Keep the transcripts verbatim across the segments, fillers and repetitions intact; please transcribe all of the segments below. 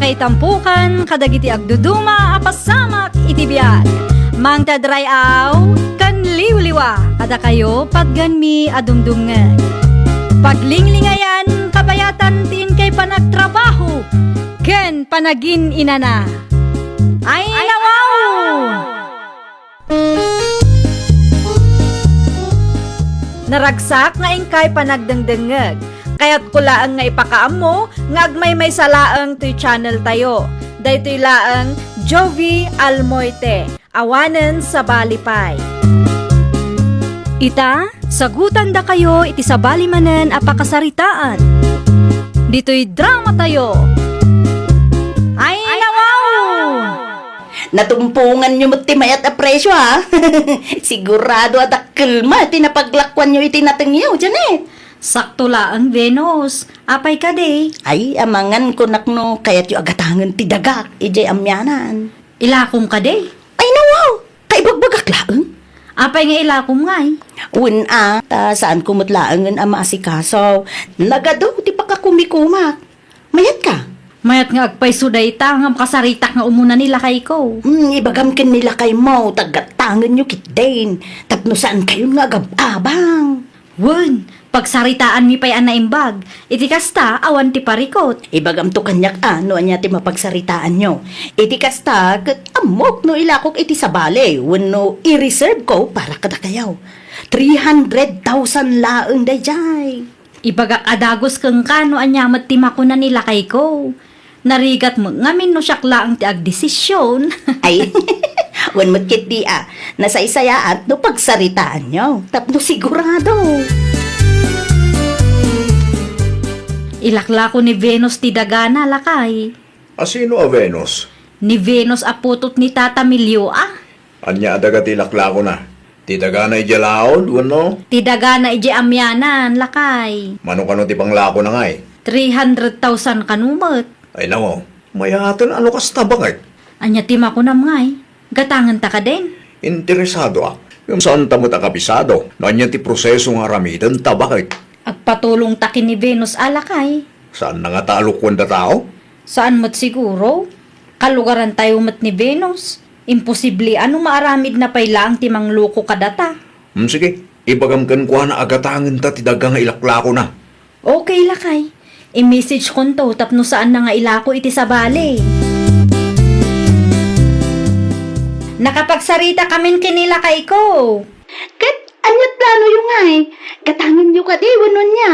Ay tampukan kadagiti agduduma a pasamak iti biag. Mangted ray-aw ken liwliwa kadakayo patgenmi a dumdumngeg. Paglinglingayan, kabayatan ti inkay panagtrabaho ken panagin-inana. Ay, nawaw! Naragsak nga inkay panagdengdengngeg. Kayatko laeng nga ipakaammo nga agmaymaysa laeng toy channel tayo. Daytoy laeng Jovi Almoite, awanen sabali pay. Ita, sagutandakayo iti sabali manen a pakasaritaan. Ditoy drama tayo. Ay, nawaw! Natumponganyo met ti mayat a presyo, ha? Sigurado a dakkel met ti napaglakuanyo iti natengyo, Janet. Sakto laeng, Venus. Apay kadi? Ay, amangan kunak no kayatyo a gatangen ti dagak, idiay amianan. Ilakom kadi? Ay, nawaw! Kaibagbagak laeng. Apay nga ilakom ngay? Wen a, ta saanko met laengen a maasikaso. Nagadu ti pakakumikumak. Mayat ka? Mayat nga agpayso dayta nga makasaritak nga umuna ni lakayko. Hmm, ibagam ken ni lakaymo, ta gatangenyo ketdin, tapno saan kayon nga agab-abang. Wen, pagsaritaanmi pay a naimbag. Iti kasta, awan ti parikot. Ibagamto kaniak a no ania ti mapagsaritaanyo. Iti kasta, ket ammok no ilakok iti sabali wenno i-reserve ko para kadakayo. Three hundred thousand laeng daydiay. Ibagak a dagus kenka no ania met ti makuna ni lakayko. Narigat met ngamin no siak laeng ti agdesisyon. Ay, wen met ketdi a, nasaysayaat no pagsaritaanyo, tapno sigurado. Ilaklako ni Venus ti dagana, lakay. A sino a Venus? Ni Venus a putot ni Tata Milio a. Ania a daga ti ilaklakona? Ti dagana idiay laod, wenno? Ti dagana idiay amianan, lakay. Mano kano ti panglakona ngay? Three hundred thousand kano met. Ay, nawaw. Mayaten a no kasta, baket. Ania ti makunam ngay? Gatangenta kadin? Interesadoak. Ngem saanta met a kabisado no ania ti proseso nga aramidenta, baket. Agpatulongta ken ni Venus a, lakay. Saanna ngata a lokoanda tao? Saan met siguro. Kalugarantayo met ni Venus. Imposible a no maaramidna pay laeng ti mangloko kadata. Hmm, sige. Ibagam kenkuana a gatangenta ti daga nga ilaklakona. Okay, lakay. I-message konto tapno saanna nga ilako iti sabali. Nakapagsaritakammin ken ni lakayko. Ket aniat planoyo ngay? Gatangenyo kadi wenno ania?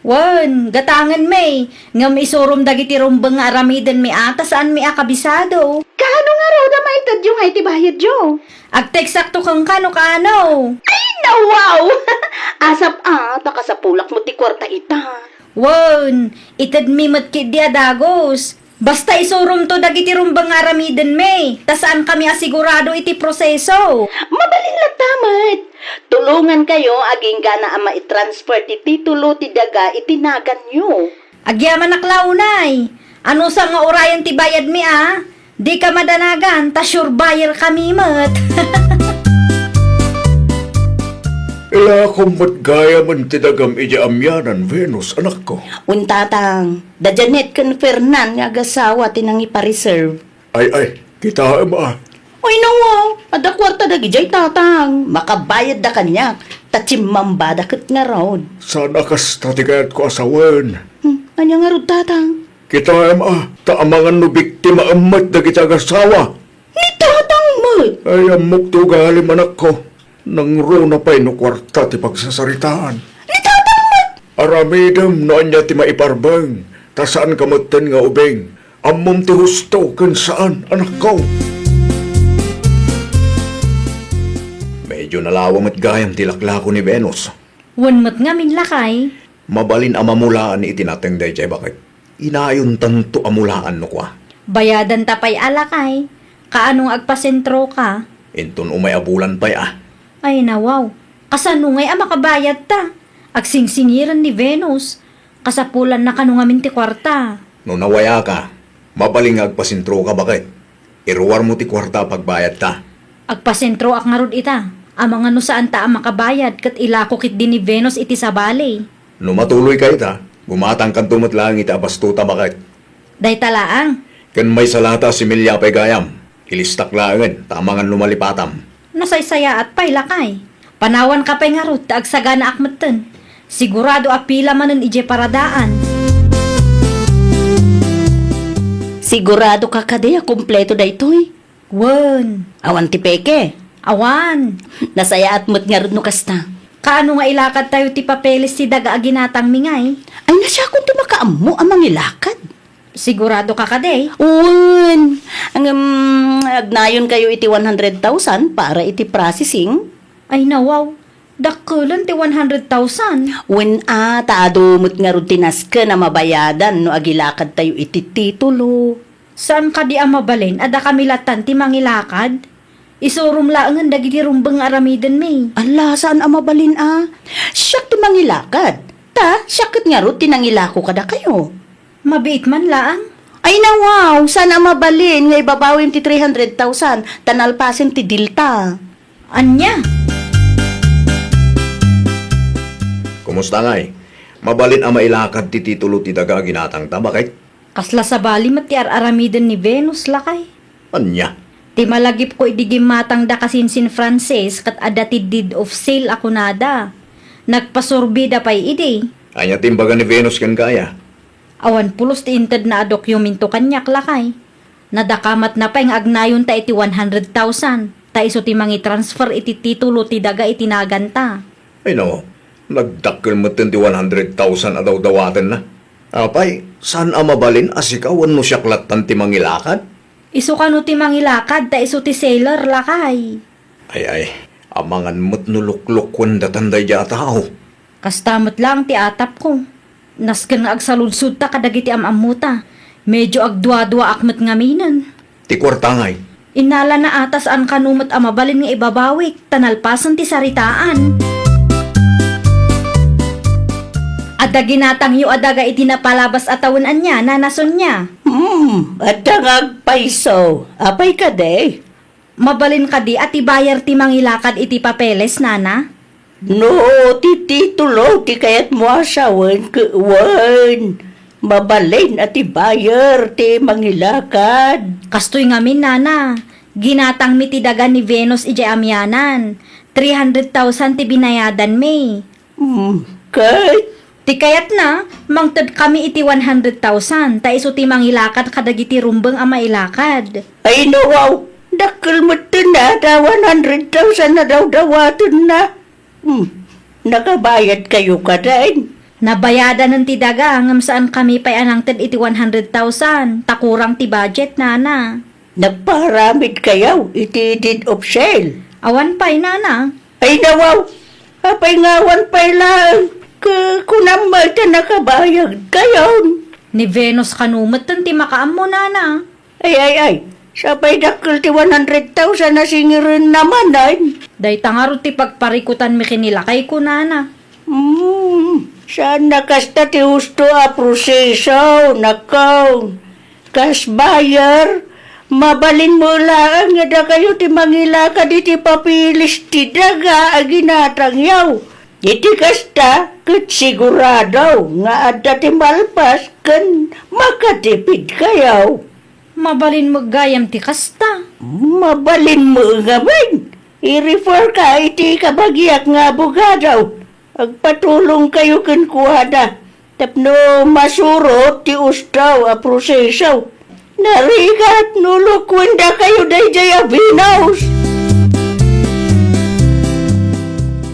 Wen, gatangenmi, ngem isurom dagiti rumbeng nga aramidenmi a ta saanmi a kabisado. Kaano ngarud a maitedyo ngay ti bayadyo? Agteksakto kenka no kaano. Ay, nawaw! Asap a, ta kasapulak met ti kuarta ita. Wen, itedmi met ketdi a dagus. Basta isuromto dagiti rumbeng nga aramidenmi, ta saankami a sigurado iti proseso. Mabalin latta met. Tulongankayo agingga a maitransfer ti titulo ti daga iti naganyo. Agyamanak la unay. Anusam nga urayen ti bayadmi a? Dika madanagan, ta sure buyer kami met. Ilakom met gayamen ti dagam idiay amianan, Venus, anakko. Wen, Tatang. Da Janet ken Fernan nga agasawa ti nangipareserve. Ay, ay, kitaem a. Ay, nawaw, adda kuarta dagidiay, Tatang. Makabayadda kaniak, ta chimmambada ket ngarud. Saan a kasta ti kayatko a sawen. Hmm, ania ngarud, Tatang? Kitaem a, ta amangan no biktimaem met dagiti agasawa. Ni Tatang met! Ay, ammok ti ugalim, anakko. Nangruna pay no kuarta ti pagsasaritaan. Ni Tatang met! Aramidem no ania ti maiparbeng, ta saanka metten nga ubing. Ammom ti husto ken saan, anakko. Medyo nalawa met gayam ti laklako ni Venus. Wen met ngamin, lakay. Mabalin a mamulaan iti nateng daydiay, baket. Inayontanto a mulaan no kua. Bayadanta pay a, lakay. Kaano nga agpasentroka? Inton umay a bulan pay a. Ay, nawaw. Kasano ngay a makabayadta? Agsingsingiren ni Venus. Kasapulanna kano ngamin ti kuarta. No nawayaka, mabalin nga agpasentroka, baket. Iruarmo ti kuarta a pagbayadta. Agpasentroak ngarud ita. Amangan no saanta a makabayad ket ilako ketdi ni Venus iti sabali. No matuloyka ita, gumatangkanto met laeng iti abastota, baket. Dayta laeng, Ken maysa la ta a similya pay gayam. Ilistak laengen ta amangan no malipatam. Nasaysayaat pay, lakay. Panawanka pay ngarud ta agsaganaak metten. Sigurado a pila manen idiay paradaan. Siguradoka kadi a kompleto daytoy? Wen. Awan ti peke? Awan. Nasayaat met ngarud no kasta. Kaano nga ilakadtayo ti papeles ti daga a ginatangmi ngay? Ay, na siakon ti makaammo a mangilakad. Siguradoka kadi? Wen. Ngem, agnayonkayo iti one hundred thousand para iti processing. Ay, nawaw. Dakkelen ti one hundred thousand. Wen a, ta adu met ngarud ti nasken a mabayadan no agilakadtayo iti titulo. Saan kadi a mabalin a dakami lattan ti mangilakad? Isurom laengen dagiti rumbeng nga aramidenmi. Alla, saan a mabalin a. Siak ti mangilakad. Ta, siak ket ngarud ti nangilako kadakayo. Mabiit man laeng. Ay, nawaw, saan a mabalin nga ibabawim ti three hundred thousand, ta nalpasen ti dilta. Ania? Kumusta ngay? Mabalin a mailakad ti titulo ti daga a ginatangta, baket? Kasla sabali met ti ar-aramiden ni Venus, lakay. Ania? Ti malagipko idi gimmatangda kasinsin Frances ket adda ti deed of sale a kunada. Nagpasurbida pay idi. Ania ti imbaga ni Venus kenka aya? Awan pulos ti intedna a dokumento kaniak, lakay. Nadakamatna pay nga agnayonta iti one hundred thousand, ta isu ti mangitransfer iti titulo ti daga iti naganta. Ay, no, nagdakkel metten ti one hundred thousand a dawdawatenna. Apay, saan a mabalin a sika wenno siak lattan ti mangilakad? Isu kano ti mangilakad ta isu ti seller, lakay? Ay, ay, amangan met no luklukkuendatan daydiay a tao. Kasta met laeng ti atapko. Nasken nga agsaludsodta kadagiti am-ammota. Medio agduaduaak met ngaminen. Ti kuarta ngay? Innalana a ta saan kano met a mabalin nga ibabawik, ta nalpasen ti saritaan. Adda ginatangyo a daga iti napalabas a tawen ania, Nana Sonia? Hmm, adda nga agpayso. Apay kadi? Mabalin kadi a ti buyer ti mangilakad iti papeles, Nana? No ti titulo ti kayatmo a sawen, ket wen, mabalin a ti buyer ti mangilakad. Kastoy ngamin, Nana. Ginatangmi ti daga ni Venus idiay amianan. Three hundred thousand ti binayadanmi. Hmm, ket? Ti kayatna, mangtedkami iti one hundred thousand, ta isu ti mangilakad kadagiti rumbeng a mailakad. Ay, nawaw, dakkel metten a ta one hundred thousand a dawdawatenna. Hmm, nakabayadkayo kadi? Nabayadanen ti daga, ngem saankami pay a nangted iti one hundred thousand, ta kurang ti budget, Nana. Nagpaaramidkayo iti deed of sale? Awan pay, Nana. Ay, nawaw! Apay nga awan pay laeng? Ku-, kunam met ta nakabayadkayon. Ni Venus kano metten ti makaammo, Nana. Ay, ay, ay. Sapay dakkel ti one hundred thousand a singirenna manen. Dayta ngarud ti pagparikutanmi ken ni lakayko, Nana. Hmm, saan a kasta ti husto a proseso, nako. Cash buyer, mabalinmo laeng nga dakayo ti mangilakad iti papeles ti daga a ginatangyo. Iti kasta, ket sigurado nga adda ti malpas ken makatipidkayo. Mabalin met gayam ti kasta. Mabalin met ngamin. I-refer ka iti kabagiak nga abogado. Agpatulongkayo kenkuana tapno masurot ti husto a proseso. Narigat no lukuendakayo daydiay a Venus.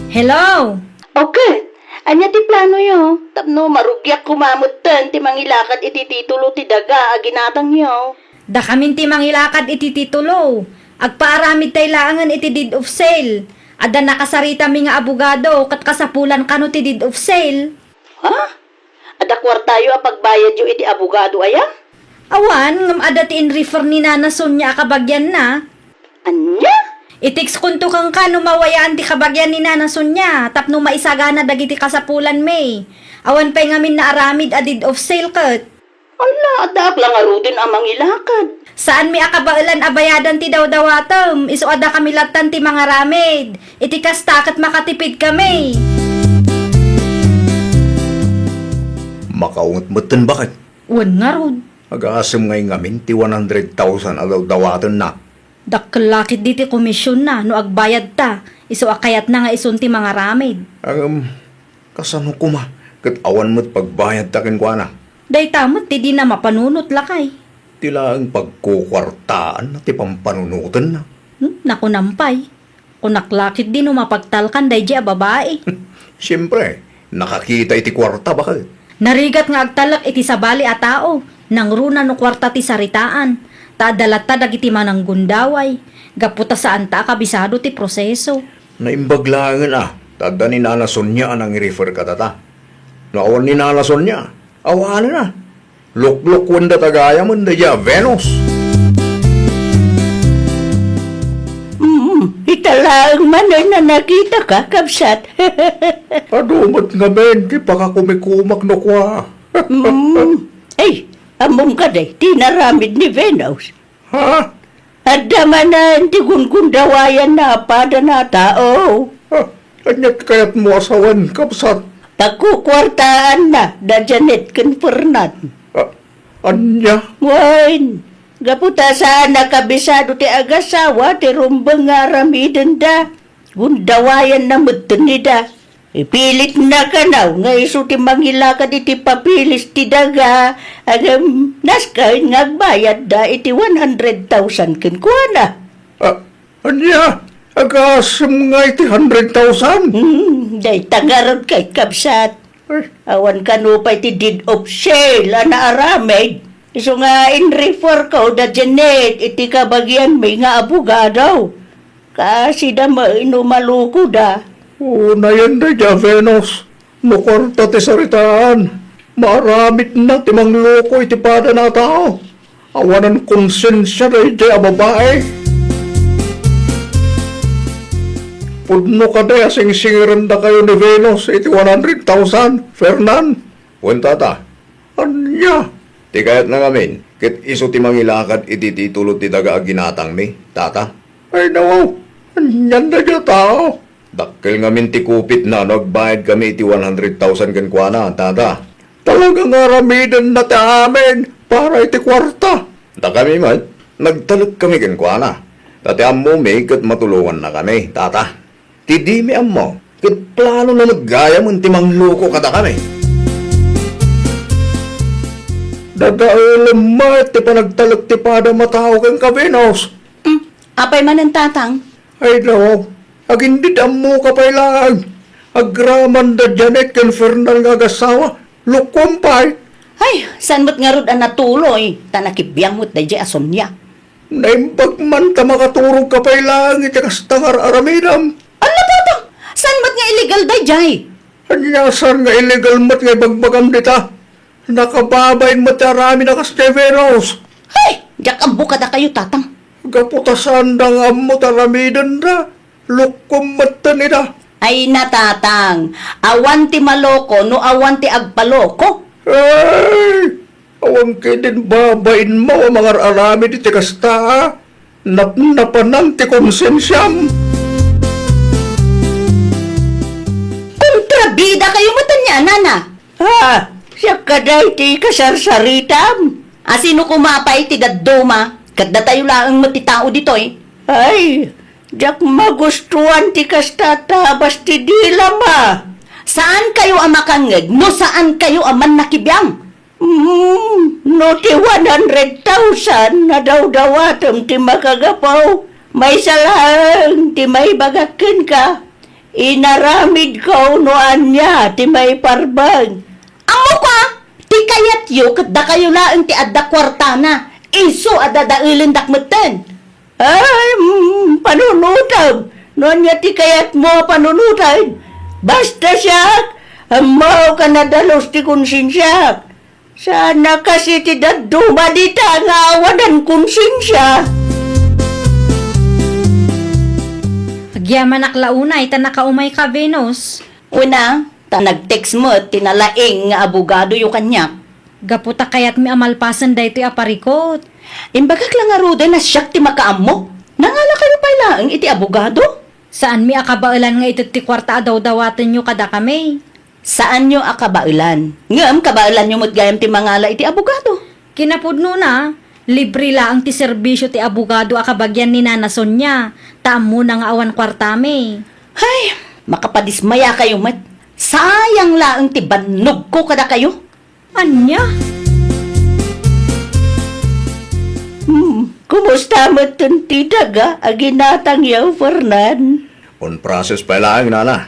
Hello? Okay. Ania ti planoyo? Tapno marugiak koma metten ti mangilakad iti titulo ti daga a ginatangyo. Dakamin ti mangilakad iti titulo. Agpaaramidtay laengen iti deed of sale. Adda nakasaritami nga abogado ket kasapulan kano ti deed of sale. Ha? Adda kuartayo a pagbayadyo iti abogado aya? Awan, ngem adda ti in-refer ni Nana Sonia a kabagianna. Ania? I-text konto kenka no mawayaan ti kabagian ni Nana Sonia tapno maisagana dagiti kasapulanmi. Awan pay ngamin naaramid a deed of sale ket. Ala, addaak la ngaruden a mangilakad. Saanmi a kabaelan a bayadan ti dawdawatem, isu a dakami lattan ti mangaramid. Iti kasta ket makatipidkami. Makaunget metten, baket. Wen ngarud. Agasem ngay ngamin ti one hundred thousand a dawdawatenna. Dakkel la ketdi ti komisionna no agbayadta, isu a kayatna nga isun ti mangaramid. Ngem, kasano koma ket awan met pagbayadta kenkuana? Dayta met ti dina mapanunot, lakay. Ti laeng pagkukuartaanna ti pampanunotenna. Hmm, nakunam pay. Kunak la ketdi no mapagtalkan daydiay a babai. Siempre, nakakita iti kuarta, baket. Narigat nga agtalek iti sabali a tao, nangruna no kuarta ti saritaan, ta adda latta dagiti mananggundaway, gapu ta saanta a kabisado ti proseso. Naimbag laengen a, ta adda ni Nana Sonia a nangi-refer kadata. No awan ni Nana Sonia, awanen a. Luklukuenda ta gayamen daydiay a Venus. Mm, ita laeng manen a nakitaka, kabsat. Adu met ngamin ti pakakumikumak no kua. Mm. Ay, ammom kadi ti inaramid ni Venus? Ha? Adda manen ti gungundawayanna a padana a tao. Ah, ania ti kayatmo a sawen, kabsat? Pagkukuartaanna da Janet ken Fernan. Ah, ania? Wen, gapu ta saan a kabisado ti agasawa ti rumbeng nga aramidenda. Gundawayanna metten ida. Ipilitna kano nga isu ti mangilakad iti papeles ti daga, ngem nasken nga agbayadda iti one hundred thousand kenkuana. Ah, ania? Agasem nga iti hundred thousand? Hmm, dayta ngarud kay kabsat. Ay. Awan kano pay ti deed of sale a naaramid. Isu nga in-refer ko da Janet iti kabagianmi nga abogado. Kaasi da met no malukoda. Unayen daydiay a Venus, no kuarta ti saritaan, maaramidna ti mangloko iti padana a tao. Awanan konsensia daydiay a babai. Pudno kadi a singsingerendakayo ni Venus iti one hundred thousand, Fernan? Wen, tata. Ania? Ti kayatna ngamin, ket isu ti mangilakad iti titulo ti daga a ginatangmi, tata. Ay, nawaw, anian daydiay a tao? Dakkel ngamin ti kupitna no agbayadkami iti one hundred thousand kenkuana, tata. Talaga nga aramidenna ti amin para iti kuarta. Dakami met, nagtalekkami kenkuana. Ta ti ammomi ket matulongannakami, tata. Ti dimi ammo, ket planona met gayamen ti mangloko kadakami. Dadaelem met ti panagtalek ti padam a tao kenka, Venus. Hmm, apay manen, tatang? Ay, no. Agindid ammoka pay laeng. Agraman da Janet ken Fernan nga agasawa. Lukuam pay. Ay, saan met ngarud a natuloy, ta nakibiang met daydiay a Sonia. Naimbag man ta makaturogka pay laeng iti kasta nga ar-aramidem. Ala, tatang, saan met nga illegal daydiay? Ania saan nga illegal met nga ibagbagam dita? Nakababain met ti aramid a kasdiay, Venus. Ay, diak ammo kadakayo, tatang. Gapu ta saanda nga ammo ti aramidenda, lukuam metten ida. Ay na, tatang, awan ti maloko no awan ti agpaloko. Ay, awan ketdin babainmo a mangar-aramid iti kasta, a? Napnapanan ti konsensiam. Kontrabida kayo met ania, nana? Ah, siak kadi ti kasarsaritam. A, sino koma pay ti dadduma? Ket datayo laeng met ti tao ditoy. Ay, diak magustuan ti kasta a tabas ti dilam, a. Saan kayo a makangngeg no saan kayo a mannakibiang? Mm, no ti one hundred thousand a dawdawatem ti makagapu, maysa laeng ti maibagak kenka. Inaramidko no ania ti maiparbeng. Ammok a, ti kayatyo ket dakayo laeng ti adda kuartana, isu a dadaelendak metten. Ay, mm, panunotem. No ania ti kayatmo a panunoten? Basta siak, ammok a nadalus ti konsensiak. Saan a kas iti dadduma dita nga awanan konsensia. Agyamanak la unay ta nakaumayka, Venus. Wen a, ta nag-text met ti nalaing nga abogadoyo kaniak. Gapu ta kayatmi a malpasen daytoy a parikut. Imbagak la ngaruden a siak ti makaammo. Nangala kayo pay laeng iti abogado? Saanmi a kabaelan nga ited ti kuarta a dawdawatenyo kadakami. Saanyo a kabaelan. Ngem kabaelanyo met gayam ti mangala iti abogado. Kinapudnona, libre laeng ti serbisio ti abogado a kabagian ni Nana Sonia, ta ammona nga awan kuartami. Hay, makapadismayakayo met. Sayang laeng ti bannogko kadakayo. Ania? Hmm, kumusta met ti daga a ginatangyo, Fernan? On process pay laeng, Nana.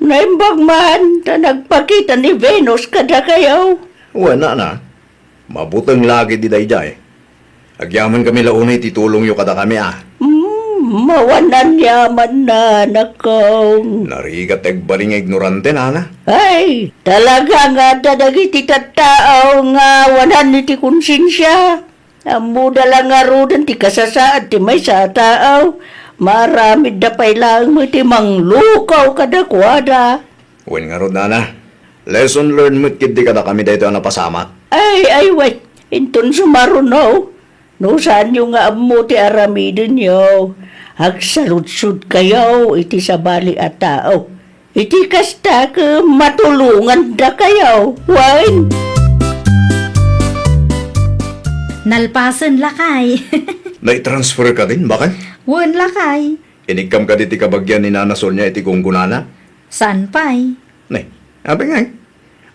Naimbag man ta nagpakita ni Venus kadakayo. Wen, Nana. Mabuteng la ketdi daydiay. Agyamankami la unay ti tulongyo kadakami a. Hmm, mawan aniaman, Nana. Narigat ti agbalin nga ignorante, Nana. Ay, talaga nga adda dagiti tattao nga awanan iti konsensia. Ammoda la ngaruden ti kasasaad ti maysa a tao. Maaramidda pay laeng met ti manglukaw kadakuada. Wen ngarud, Nana. Lesson learned met ketdi kadakami daytoy a napasamak. Ay, ay, wen. Inton sumaruno, no saanyo nga ammo ti aramidenyo, agsaludsodkayo iti sabali a tao. Iti kasta ket matulongandakayo. Wen. Nalpasen, lakay. Naitransfer ka din, bakit? Wen, lakay. Inikkam kadi ti kabagian ni Nana Sonia iti gunggonana? Saan pay? Ne, abi ngay.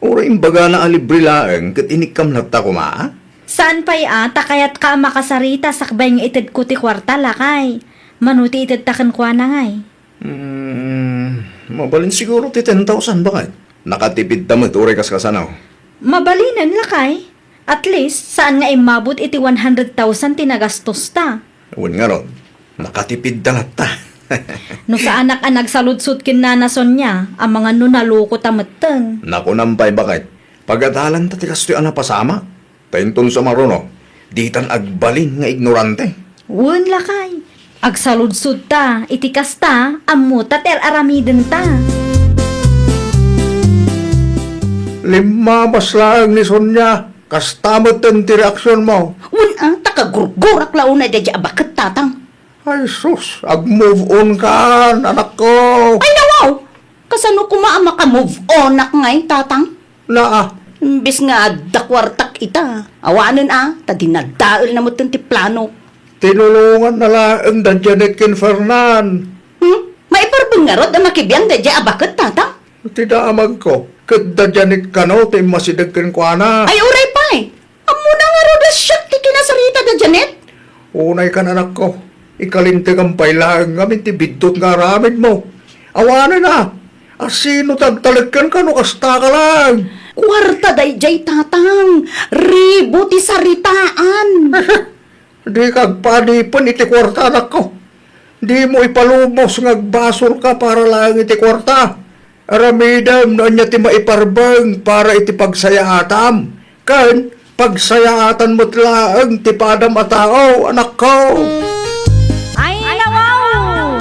Uray imbagana a libre laeng ket inikkam latta koma, a? Saan pay a, ta kayatka a makasarita sakbay nga itedko ti kuarta, lakay. Mano ti itedta kenkuana ngay? Mm, mabalin siguro ti ten thousand, bakit? Nakatipidta met uray kaskasano. Mabalinen, lakay. At least, saan nga immabot iti one hundred thousand ti nagastosta. Wen ngarud, nakatipidda latta. No saanak a nagsaludsod ken Nana Sonia, amangan no nalukota metten. Nakunam pay, bakit? Pagadalanta ti kastoy a napasamak. Ta inton sumaruno, ditan agbalin nga ignorante. Wen, lakay. Agsaludsodta iti kasta, ammota ti ar-aramidenta. Limmabas laeng ni Sonia, kasta metten ti reaksionmo. Wen a, ta kagurgurak la unay daydiay a baket, tatang. Ay sus, ag-move on kan, anakko. Ay, nawaw! Kasano koma a maka-move onak ngay, tatang? Naa. Imbes nga adda kuartak ita, awanen a, ta dinadaelna metten ti planok. Tinulonganna laeng da Janet ken Fernan. Hmm? Maiparbeng ngarud a makibiang daydiay a baket, tatang? Ti damagko, ket da Janet kano ti immasideg kenkuana. Ay, uray pay! Ammona ngarud a siak ti kinasarita da Janet? Unay kan, anakko, ikalintegam pay laeng ngamin ti biddut nga aramidmo. Awanen a, asino ti agtalek kenka no kasta ka laeng? Kuarta daydiay, tatang. Ribo ti saritaan. Dika agpaadipen iti kuarta, anakko. Dimo ipalubos nga agbasolka para laeng iti kuarta. Aramidem no ania ti maiparbeng para iti pagsayaatam, ken pagsayaatan met laeng ti padam a tao, anakko. Ay, nawaw!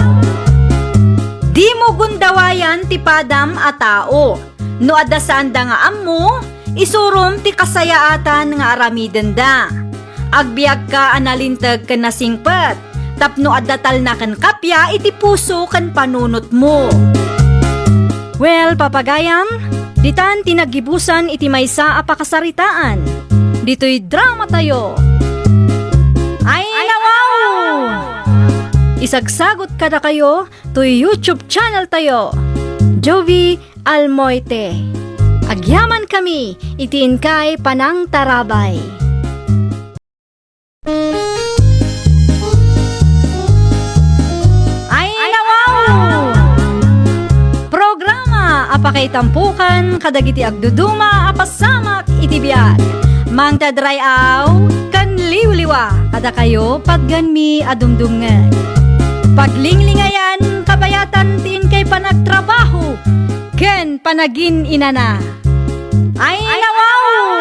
Dimo gundawayan ti padam a tao. No adda saanda nga ammo, isurom ti kasayaatan nga aramidenda. Agbiagka a nalinteg ken nasingpet, tapno adda talna ken kappia iti puso ken panunotmo. Well, papagayam, ditan ti naggibusan iti maysa a pakasaritaan. Ditoy dramatayo. Ay, nawaw! Isagsagot kadakayo toy YouTube channel tayo, Jovie Almoite. Agyamankami iti inkay panangtarabay. Ay, nawaw! Programa a pakaitampokan kadagiti agduduma a pasamak iti biag. Mangted ray-aw ken liwliwa kadakayo patgenmi a dumdumngeg. Paglinglingayan, kabayatan ti inkay panagtrabaho ken panagin-inana. Ay, nawaw!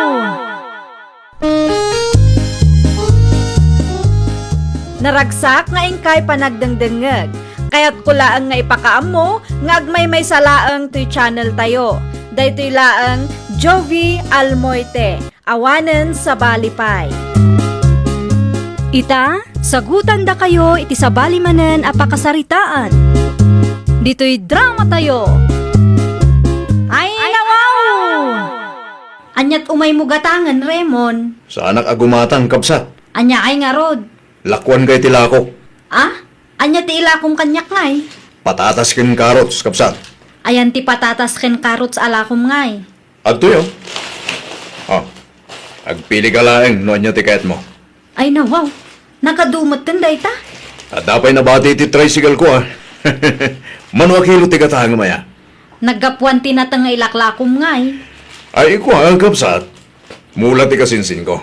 Naragsak nga inkay panagdengdengngeg. Kayatko laeng nga ipakaammo nga agmaymaysa laeng toy channel tayo. Daytoy laeng Jovie Almoite, awanen sabali pay. Ita, sagutandakayo iti sabali manen a pakasaritaan. Ditoy dramatayo. Ay, nawaw! Aniat umaymo gatangen, Remon? Saanak a gumatang, kabsat. Ania ay ngarud? Lakuanka iti lakok. Ah? Ania ti ilakom kaniak ngay? Patatas ken carrots, kabsat. Ayan ti patatas ken carrots a lakom ngay. Adtoy, oh. Oh. Agpili ka laeng no ania ti kayatmo. Ay, nawaw. Nagadu metten dayta? Adda pay nabati ti tricycle ko, ah. Mano a kilo ti gatangem aya? Naggapuan ti nateng nga ilaklakom ngay. Ay, ikua, kabsat. Mula ti kasinsinko.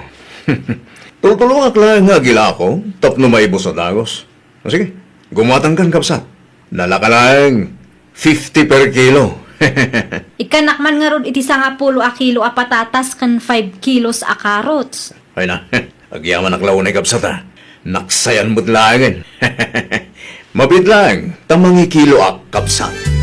Tultulongak laeng nga agilako tapno maibus a dagus. O sige, gumatangkan, kabsat. Nalaka laeng fifty per kilo. Ikkanak man ngarud iti sangapulo a kilo a patatas ken five kilos a carrots. Ay na, agyamanak la unay, kabsat, a. Naksayan met laengen. Mabiit laeng ta mangikiloak, kabsat.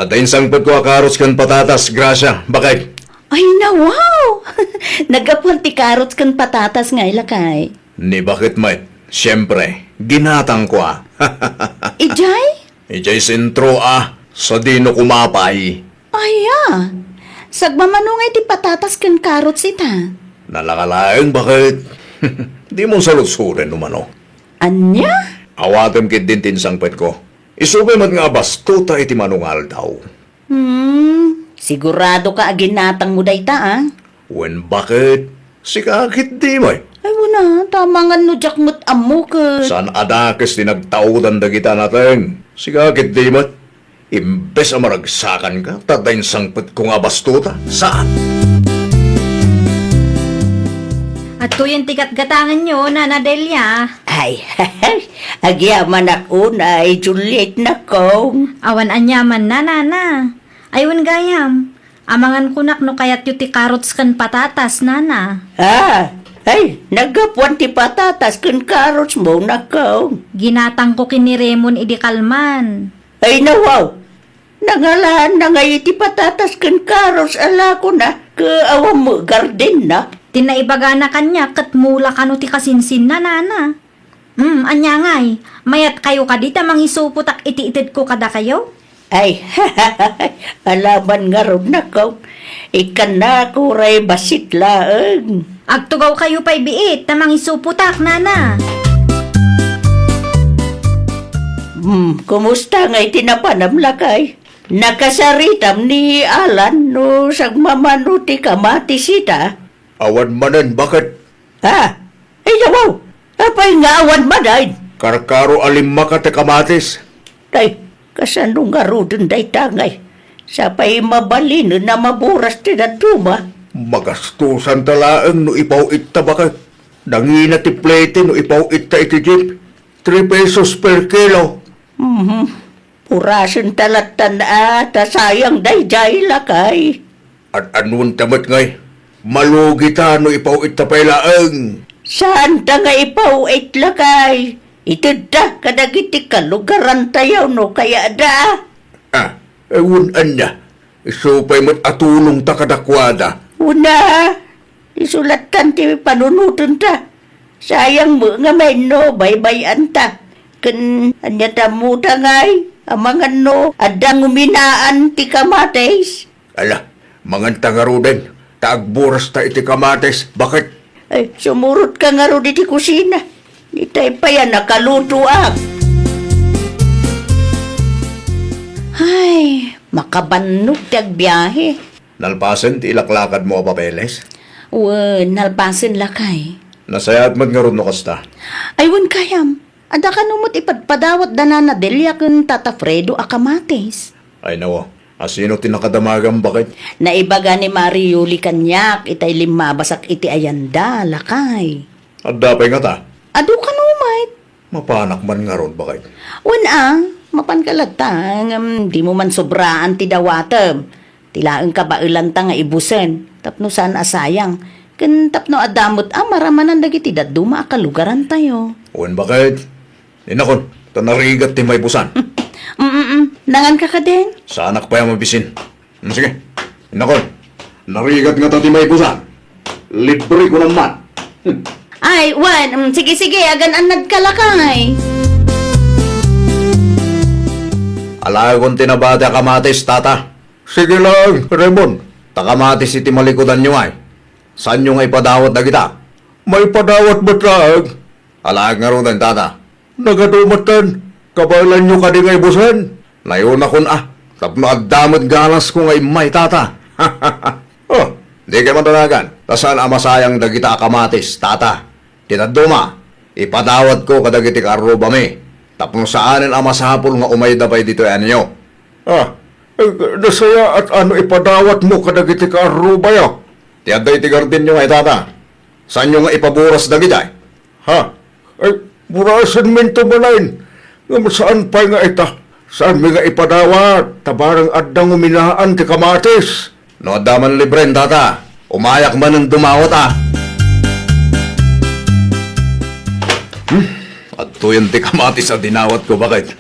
Adda insangpetko a carrots ken patatas, Gracia. Bakit? Ay, nawaw! Naggapuan ti carrots ken patatas ngay, lakay. Ni bakit met? Siyempre, ginatangko, a. Idiay? Idiay sentro, a, sadino kumapay. Aya, sagmamano ngay ti patatas ken carrots ita? Nalaka laeng, bakit? Dimon saludsoden no mano. Ania? Awatem ketdin ti insangpetko. Isu pay met nga abastuta iti mano nga aldaw. Hmm, siguradoka a ginatangmo dayta, a? Wen, bakit? Sika ketdi met. Ay, wen a, ta amangan no diak met ammo ket. Saan a dakes ti nagtaudan dagita a nateng. Sika ketdi met. Imbes a maragsakanka, ta adda insangpetko nga abastuta. Saan? Adtoyen ti gatgatangenyo, Nana Delia. Ay, agyamanak unay, Juliet, nakong. Awan aniamanna, Nana. Ay, wen gayam. Amangan kunak no kayatyo ti carrots ken patatas, Nana. Ah, ay, naggapuan ti patatas ken carrots mo, nakong. Ginatangko ken ni Remon idi kalman. Ay, nawaw! Nangalaanna ngay iti patatas ken carrots a lakona, ket awan met gardenna. Ti naibagana kaniak ket mula kano ti kasinsinna, Nana. Hmm, ania ngay? Mayatkayo kadi ta mangisupotak iti itedko kadakayo? Ay, alaman ngarud, nakong. Ikkannak uray bassit laeng. Agtugawkayo pay biit ta mangisupotak, Nana. Hmm, kumusta ngay ti napanam, lakay? Nakasaritam ni Alan no sagmamano ti kamatis ita? Awan manen, bakit? Ha? Ay, yawaw! Apay nga awan manen? Karkaro a limmakat ti kamatis. Ay, kasano ngaruden dayta ngay? Sapay mabalinen a maburas ti dadduma. Magastusanta laeng no ipaw-itta, bakit? Nangina ti plete no ipaw-itta iti jeep. Three pesos per kilo. Mhm. Purasenta lattan a, ta sayang daydiay, lakay. Ad-anuenta met ngay, malugita no ipaw-itta pay laeng. Saanta nga ipaw-it, lakay. Itedta kadagiti kalugarantayo no kayatda. Ah, eh, wen ania. Isu pay met a tulongta kadakuada. Una, isu lattan ti panunotenta. Sayang met nga mainno baybay-anta. Ken ania ta ammoda ngay, amangan no adda nguminaan ti kamatis? Ala, manganta ngaruden, ta agburasta iti kamatis. Bakit? Ay, sumurotka ngarud iti kusina. Itay pay a nakalutoak. Ay, makabannog ti agbiahe. Nalpasen ti ilaklakadmo a papeles? Wen, nalpasen, lakay. Nasayaat met ngarud no kasta. Ay, wen gayam. Adda kano met ipadpadawat da Nana Delia ken Tata Fredo a kamatis. Ay, nawa. Asino ti nakadamagam, bakit? Naibaga ni Mari Yuli kaniak itay limmabasak iti ayanda, lakay. Adda pay ngata? Adu kano met. Mapanak man ngarud, bakit? Wen a, mapanka latta, ngem dimo man sobraan ti dawatem. Ti laeng kabaelanta nga ibusen, tapno saan a sayang, ken tapno adda met a maramanan dagiti dadduma a kalugarantayo. Wen, bakit? Innakon, ta narigat ti maibusan. Mm, mm, mm. Nanganka kadin? Saanak pay a mabisin. Mm, sige. Innakon, narigat ngata ti maibusan. Libre ko naman. Ay, wen, mm, sige, sige, agan-annadka lakay. Alaekon ti nabati a kamatis, tata. Sige lang, Raymond. Ta kamatis iti malikudanyo ay. Saanyo nga ipadawat dagita? Maipadawat met laeng. Alaek ngaruden, tata. Nagadu metten, kabaelanyo kadi nga ibusen? Nayonakon a, tapno adda met galasko nga immay, tata. Oh, dikay madanagan, ta saan a masayang dagita a kamatis, tata. Ti dadduma, ipadawatko kadagiti kaarrubami, tapno saanen a masapul nga umayda pay ditoy anyo. Ah, eh, nasayaat a no ipadawatmo kadagiti kaarrubayo. Ti adda iti gardenyo nga itata, saanyo nga ipaburas dagitay? Ha? Ay, burasenminto malaen. Ngem saan pay nga ita? Saanmi nga ipadawat, ta bareng adda nguminaan ti kamatis. No adda man libren, tata, umayak manen dumawat a. Hmm, adtoyen ti kamatis a dinawatko, baket.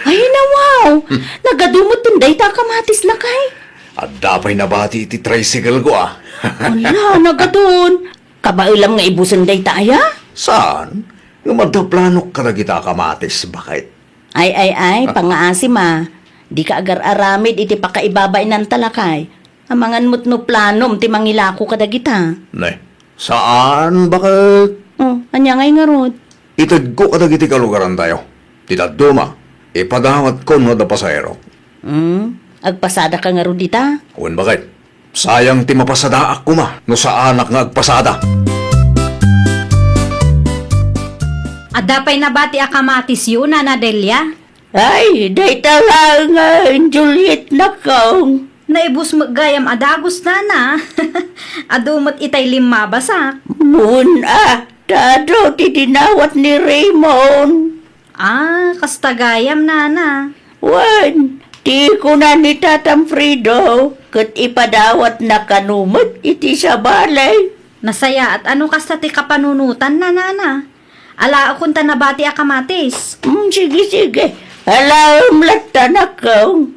Ay, nawaw! Nagadu metten dayta a kamatis, lakay. Adda pay nabati iti tricycle ko, a. Ala, nagadun. Kabaelam nga ibusen dayta aya? Saan? Ngem adda planok kadagita a kamatis, baket. Ay, ay, ay, pangngaasim a. Dika agar-aramid iti pakaibabainan ta, lakay. Amangan met no planom ti mangilako kadagita. Ne, saan, baket? Oh, ania ngay ngarud? Itedko kadagiti kalugarantayo. Ti dadduma, ipadawatko no adda pasaherok. Hmm, agpasadaka ngarud ita? Wen, baket. Sayang ti mapasadaak koma no saanak nga agpasada. Adda pay nabati a kamatisyo, Nana Delia? Ay, dayta laeng, Juliet, nakong. Naibus met gayam a dagus, Nana. Adu met itay limmabasak. Mun a, ta adu ti dinawat ni Raymond. Ah, kasta gayam, Nana. Wen, ti kuna ni Tatang Fredo, ket ipadawatna kano met iti sabali. Nasayaat a no kasta ti kapanunotanna, Nana. Alaekon ta nabati a kamatis. Mm, sige, sige. Alaem latta, nakong.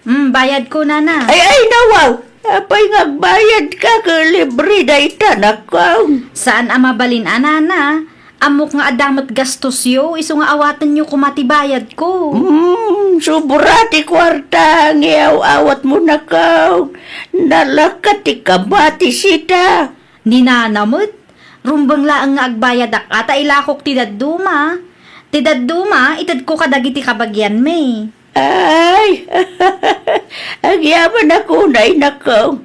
Mm, bayadko, Nana. Ay, ay, nawaw! Apay nga agbayadka ket libre dayta, nakong? Saan a mabalin a, Nana. Ammok nga adda met gastosyo, isu nga awatenyo koma ti bayadko. Mm, sobra ti kuarta nga iaw-awatmo, nakong. Nalakat ti kamatis ita. Ni Nana met, rumbeng laeng nga agbayadak a ta ilakok ti dadduma. Ti dadduma, itedko kadagiti kabagianmi. Ay, agyamanak unay, nakong.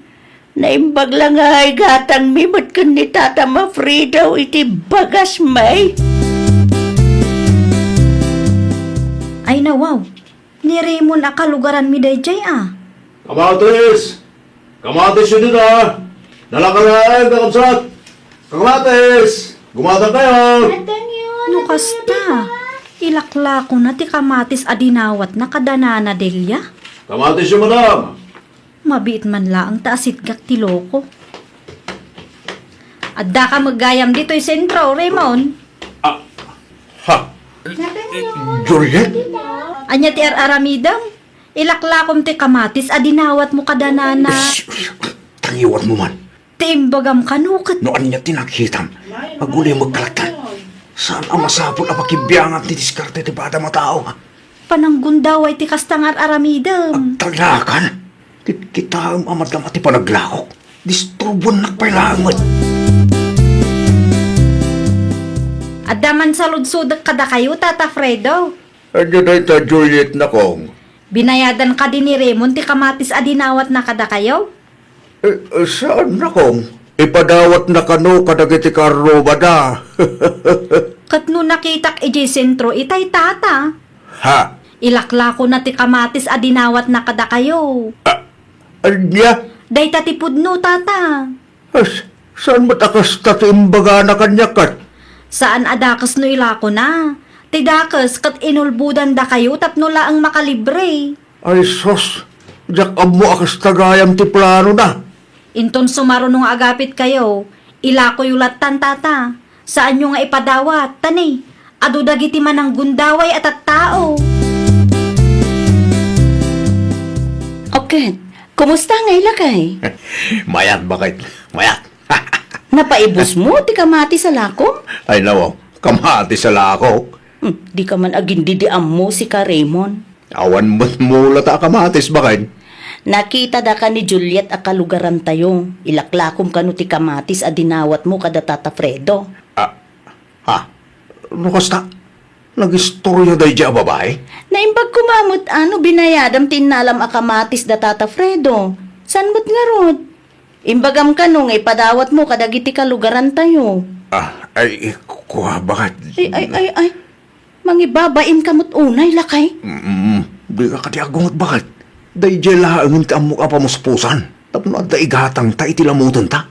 Naimbag la nga igatangmi met ken ni Tata Mafredo iti bagasmi. Ay, nawaw. Ni Raymond a kalugaranmi daydiay a. Kamatis! Kamatisyo dita! Nalaka laeng, kakabsat! Kamatis! Gumatangkayo! No kasta, ilaklakona ti kamatis a dinawatna kada Nana Delia? Kamatisyo, madam! Mabiit man laeng ta asitgak ti loko. Addaka met gayam ditoy sentro, Raymond. Ah, ha? Juliet? Ania ti ar-aramidem? Ilaklakom ti kamatis a dinawatmo kada Nana. Shh, shh, tangiwatmo man. Ti imbagam kano ket. No ania ti nakitam, agulimek ka latta. Saan a masapul a pakibiangan ti diskarte ti padam a tao, ha? Pananggundaway ti kasta nga ar-aramidem. Agtalnakan. Kitkitaem a madama ti panaglakok. Disturbuennak pay laeng met. Adda man saludsodek kadakayo, Tata Fredo. Ania dayta, Juliet, nakong? Binayadan kadi ni Raymond ti kamatis a dinawatna kadakayo? Eh, eh, saan, nakong? Ipadawatna kano kadagiti karrubada. Ket no nakitak idiay sentro itay, Tata. Ha? Ilaklakona ti kamatis a dinawatna kadakayo. Ah, ania? Dayta ti pudno, Tata. As, saan met a kasta ti imbagana kaniak ket? Saan a dakes no ilakona. Ti dakes ket inulbodandakayo tapno laeng makalibre. Ay sus, diak ammo a kasta gayam ti planona. Inton sumaruno nga agapitkayo, ilakoyo lattan, Tata. Saanyo nga ipadawat, ta ni, adu dagiti mananggundaway a tattao. Oket, kumusta ngay, lakay? Mayat, baket. Mayat. Napaibusmo ti kamatis a lako? Ay, nawaw. Kamatis a lako? Hmm, dika man agin-didiammo, sika, Raymond. Awan met mulata a kamatis, baket. Nakitadaka ni Juliet a kalugarantayo. Ilaklakom kano ti kamatis a dinawatmo kada Tata Fredo. Ah, ha? No kasta, nagistorya daydiay a babai? Naimbag koma met a no binayadam ti innalam a kamatis da Tata Fredo. Saan met ngarud? Imbagam kano nga ipadawatmo kadagiti kalugarantayo. Ah, ay, kua, baket. Ay, ay, ay, ay. Mangibabain ka met unay, lakay. Mm, di ka kadi agunget, baket. Daydiay laengen ti ammok a pamuspusan. Tapno adda igatangta iti lamutenta.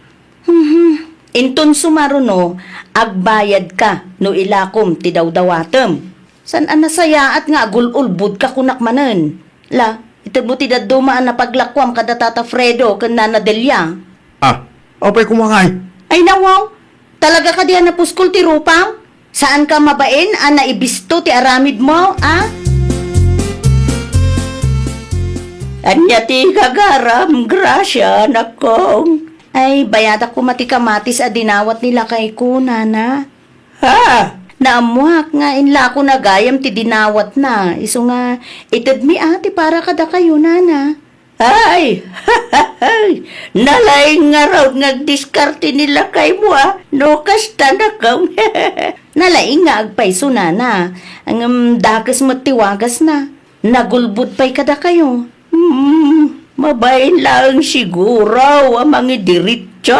Mhm. Inton sumaruno, agbayadka no ilakom ti dawdawatem. Saan a nasayaat nga agul-ulbodka kunak manen. La, itedmo ti dadduma a napaglakuam kada Tata Fredo ken Nana Delia. Ah, apay koma ngay? Ay, nawaw. Talaga kadi a napuskol ti rupam? Saanka mabain a naibisto ti aramidmo, a? Ania ti gagaram, Gracia, nakong? Ay, bayadak koma ti kamatis a dinawat ni lakayko, nana. Ha? Naammoak nga inlako na gayam ti dinawatna, isu nga itedmi a ti para kadakayo, nana. Ay, nalaing ngarud nga agdiskarte ni lakaymo a, no kasta, nakong. Nalaing nga agpayso, nana. Ngem dakes met ti wagasna. Nagulbod pay kadakayo. Hmm, mabain laeng siguro a mangidiritso.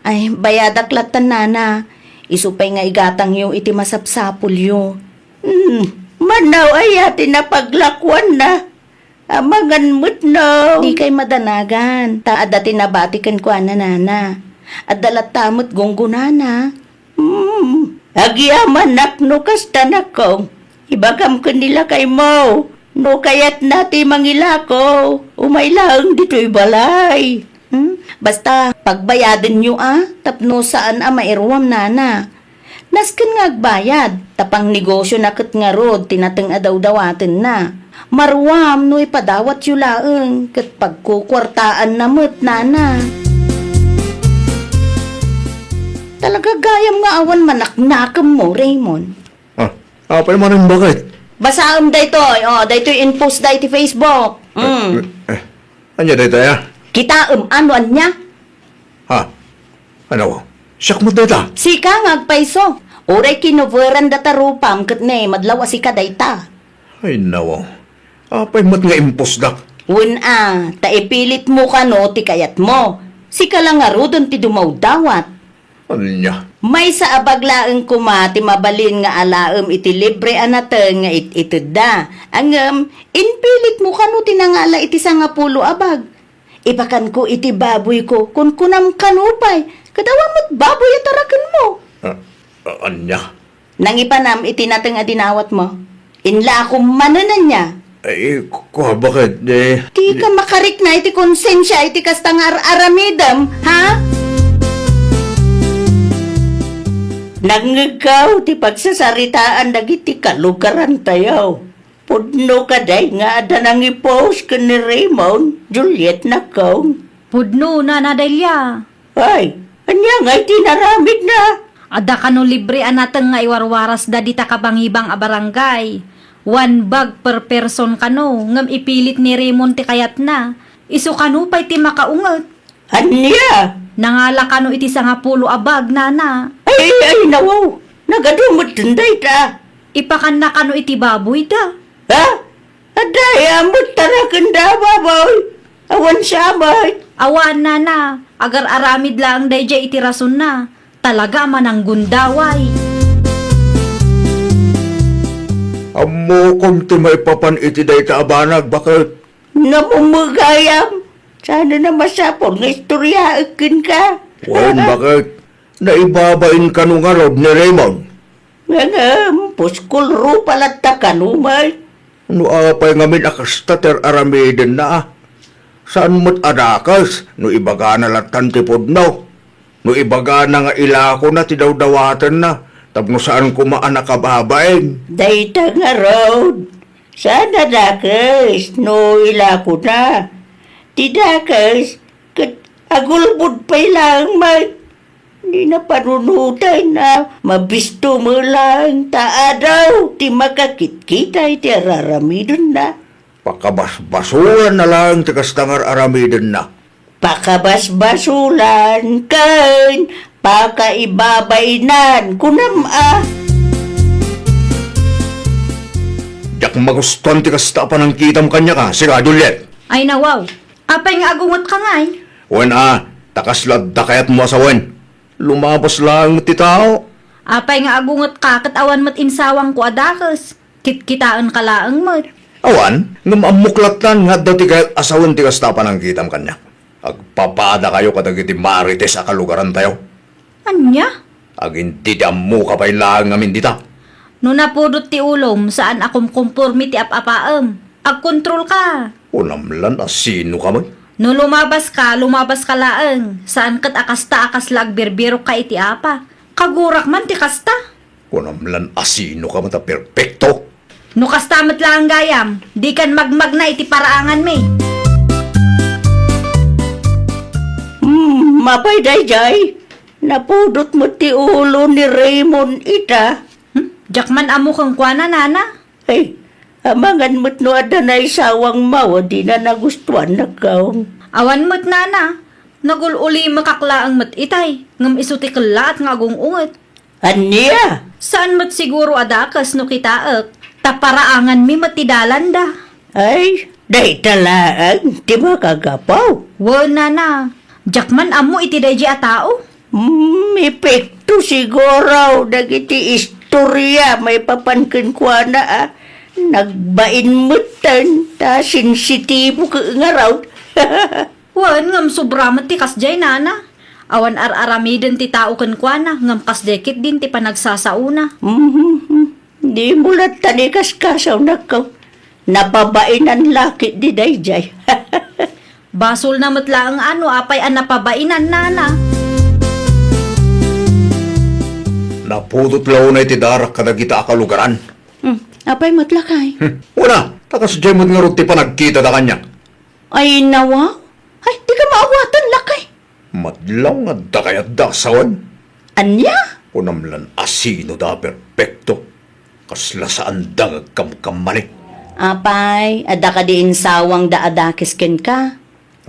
Ay, bayadak latta, nana. Isu pay nga igatangyo iti masapsapulyo. Hmm, manaw aya ti napaglakuanna? Amangan met no. Dikay madanagan, ta adda ti nabati kenkuana, nana. Adda latta met gunggonana. Hmm, agyamanak no kasta, nakong. Ibagam ken ni lakaymo, no kayatna ti mangilako, umay laeng ditoy balay. Hmm? Basta, pagbayadenyo a, tapno saan a mairuam, nana. Nasken nga agbayad, ta pangnegosiona ket ngarud ti nateng a dawdawatenna. Maruam no ipadawatyo laeng, ket pagkukuartaanna met, nana. Talaga gayam nga awan manaknakemmo, Raymond. Ah, apay manen, baket? Basaem daytoy, oh, daytoy in-post da iti Facebook. Mm. Eh, eh, ania daytoy, ah? Kitaem, ano, ania? Ha? Ano? Siak met dayta? Sika nga agpayso. Uray kinoveran data rupam ket ne, madlaw a sika dayta. Ay, nawaw. Apay met nga impusdak? Wen a, ta ipilitmo kano ti kayatmo. Sika la ngaruden ti dumawdawat. Ania? Maysa a bag laeng koma ti mabalin nga alaem iti libre a nateng nga it-itedda. Ngem, impilitmo kano ti nangala iti sangapulo a bag. Ipakanko iti baboyko, kunkunam kano pay, ket awan met baboy a tarakenmo. Ah, ah, ania? Nangipanam iti nateng a dinawatmo. Inlakom manen, ania? Ay, ku-, kua, baket, eh? Dika makarikna iti konsensia iti kasta nga ar-aramidem, ha? Nangngegko ti pagsasaritaan dagiti kalugarantayo. Pudno kadi nga adda nangi-post ken ni Raymond, Juliet, nakong? Pudno, Nana Delia. Ay, ania ngay ti inaramidna? Adda kano libre a nateng nga iwarwarasda dita kabangibang a barangay. One bag per person kano, ngem ipilit ni Raymond ti kayatna. Isu kano pay ti makaunget. Ania? Nangala kano iti sangapulo a bag, nana. Ay, ay, nawaw. Nagadu metten dayta. Ipakanna kano iti baboyda. Ha? Adda aya met tarakenda a baboy? Awan sa met. Awan, nana. Agar-aramid laeng daydiay iti rasonna. Talaga a mananggundaway. Ammokon ti maipapan iti dayta a banag, baket? Namumegayam. Saan a masapul nga istoryaek kenka. Wen, baket? Naibabain kano ngarud ni Raymond? Ngem, puskol rupa latta kano met. No apay ngamin a kasta ti ar-aramidenna, a? Saan met a dakes no ibagana lattan ti pudno? No ibagana nga ilakona ti dawdawatenna tapno saan koma a nakababain? Dayta ngarud, saan a dakes no ilakona. Ti dakes, ket agulbod pay laeng met. Ni napanunotay a mabisto met laeng ta adu ti makakitkita iti ar-aramidenna. Pakabasbasulan na laeng ti kasta nga ar-aramidenna. Pakabasbasulan ken pakaibabainan, kunam a. Diak magustuan ti kasta a panangkitam kaniak a, sika, Juliet. Ay, nawaw. Apay nga agungetka ngay? Wen a, ta kasla adda kayatmo a sawen. Lumabas laeng met ti tao. Apay nga agungetka ket awan met insawangko a dakes? Kitkitaenka laeng met. Awan, ngem ammok lattan nga adda ti kayat a sawen ti kasta a panangkitam kaniak. Agpapadakayo kadagiti marites a kalugarantayo. Ania? Agin ti ammoka pay laeng ngamin dita. No napudot ti ulom, saan a kumkompormi ti ap-apaem. Agkontrolka. Kunam lan a sinoka met? No lumabaska, lumabaska laeng. Saan ket a kasta a kasla agbirbirokka iti apa. Kagurak man ti kasta. Kunam lan a sinoka met a perpekto. No kasta met laeng gayam, dikan magmagna iti paraanganmi. Hmm, apay daydiay? Napudot met ti ulo ni Raymond ita. Hmm? Diak man ammo kenkuana, nana. Ay, amangan met no adda naisawangmo a dina nagustuan, nakkaw. Awan met, nana. Nagul-ulimekak laeng met itay, ngem isu ti kellaat nga agung-unget. Ania? Saan met siguro a dakes no kitaek, ta paraanganmi met ti dalanda. Ay, dayta laeng ti makagapu. Wen, nana, diak man ammo iti daydi a tao. Hmm, epekto siguro dagiti istoria maipapan kenkuana a nagbain metten ta sensitibo ket ngarud. Wen, ngem sobra met ti kasdiay, nana. Awan ar-aramiden ti tao kenkuana, ngem kasdiay ketdin ti panagsasaona. Mhm. Dimo lattan ikaskasaw, nakkaw. Napabainan la ketdi daydiay. Basolna met laeng a no apay a napabainan, nana. Napudot la unay ti darak kadagita a kalugaran. Hmm, apay met, lakay? Hmm, wen a, ta kasdiay met ngarud ti panagkitada kaniak. Ay, nawaw. Ay, dika maawatan, lakay. Madlaw nga adda kayatda a sawen. Ania? Kunam lan a sinoda a perpekto. Kasla saanda nga agkamkamali. Apay, adda kadi insawangda a dakes kenka?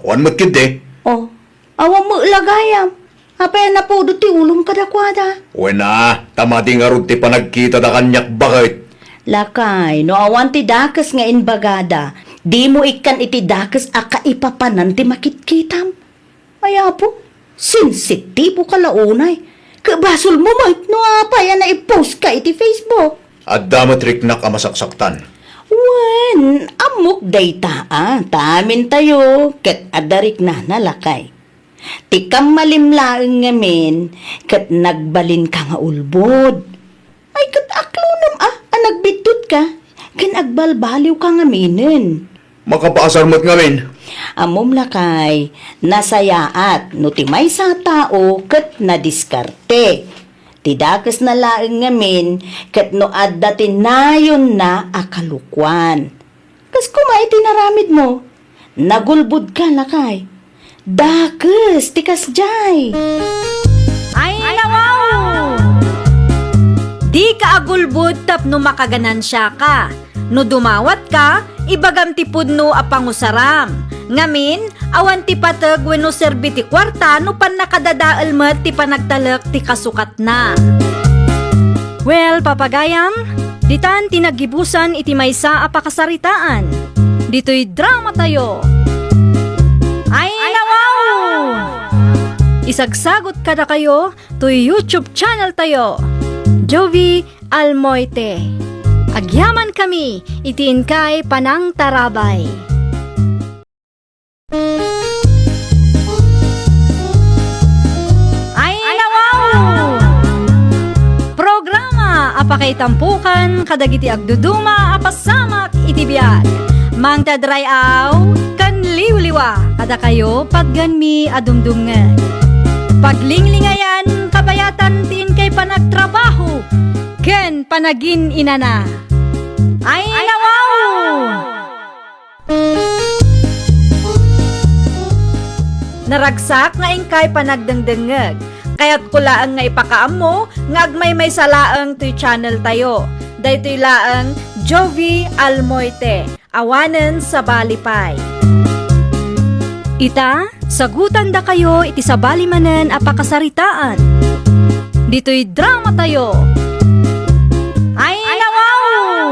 Awan met ketdi. Oh, awan met la gayam. Apay a napudot ti ulom kadakuada? Wen a, ta madi ngarud ti panagkitada kaniak baket. Lakay, no awan ti dakes nga imbagada, dimo ikkan iti dakes a kaipapanan ti makitkitam. Ay, Apo, sensitiboka la unay. Ket basolmo met no apay a nai-postka iti Facebook. Adda met riknak a masaksaktan. Wen, ammok dayta a, ta amintayo ket adda riknana, lakay. Ti kammalim laeng ngamin ket nagbalinka nga ulbod. Ay, ket aklonam a, a nagbiddutka ken agbalbaliwka ngaminen. Makapaasar met ngamin. Ammom, lakay, nasayaat no ti maysa a tao ket nadiskarte. Ti dakesna laeng ngamin ket no adda ti nayonna a kalukoan. Kas koma iti naramidmo, nagulbodka, lakay. Dakes ti kasdiay. Ay, nawaw! Dika agulbod tapno makaganansiaka. No dumawatka, ibagam ti pudno a pangusaram. Ngamin, awan ti pateg wenno serbi ti kuarta no pannakadadael met ti panagtalek ti kasukat na. Well, papagayam, ditan ti naggibusan iti maysa a pakasaritaan. Ditoy dramatayo. Ay, nawaw! Isagsagot kadakayo toy YouTube channel tayo, Jovi Almoite. Agyaman kami iti inkay panangtarabay. Ay, nawaw! Programa a pakaitampokan kadagiti agduduma a pasamak iti biag. Mangted ray-aw ken liwliwa kadakayo patgenmi a dumdumngeg. Paglinglingayan, kabayatan ti inkay panagtrabaho ken panagin-inana. Ay, nawaw! Naragsak nga inkay panagdengdengngeg. Kayatko laeng nga ipakaammo nga agmaymaysa laeng toy channel tayo. Daytoy laeng Jovi Almoite. Awanen sabali pay. Ita, sagutandakayo iti sabali manen a pakasaritaan. Ditoy drama tayo. Ay, nawaw!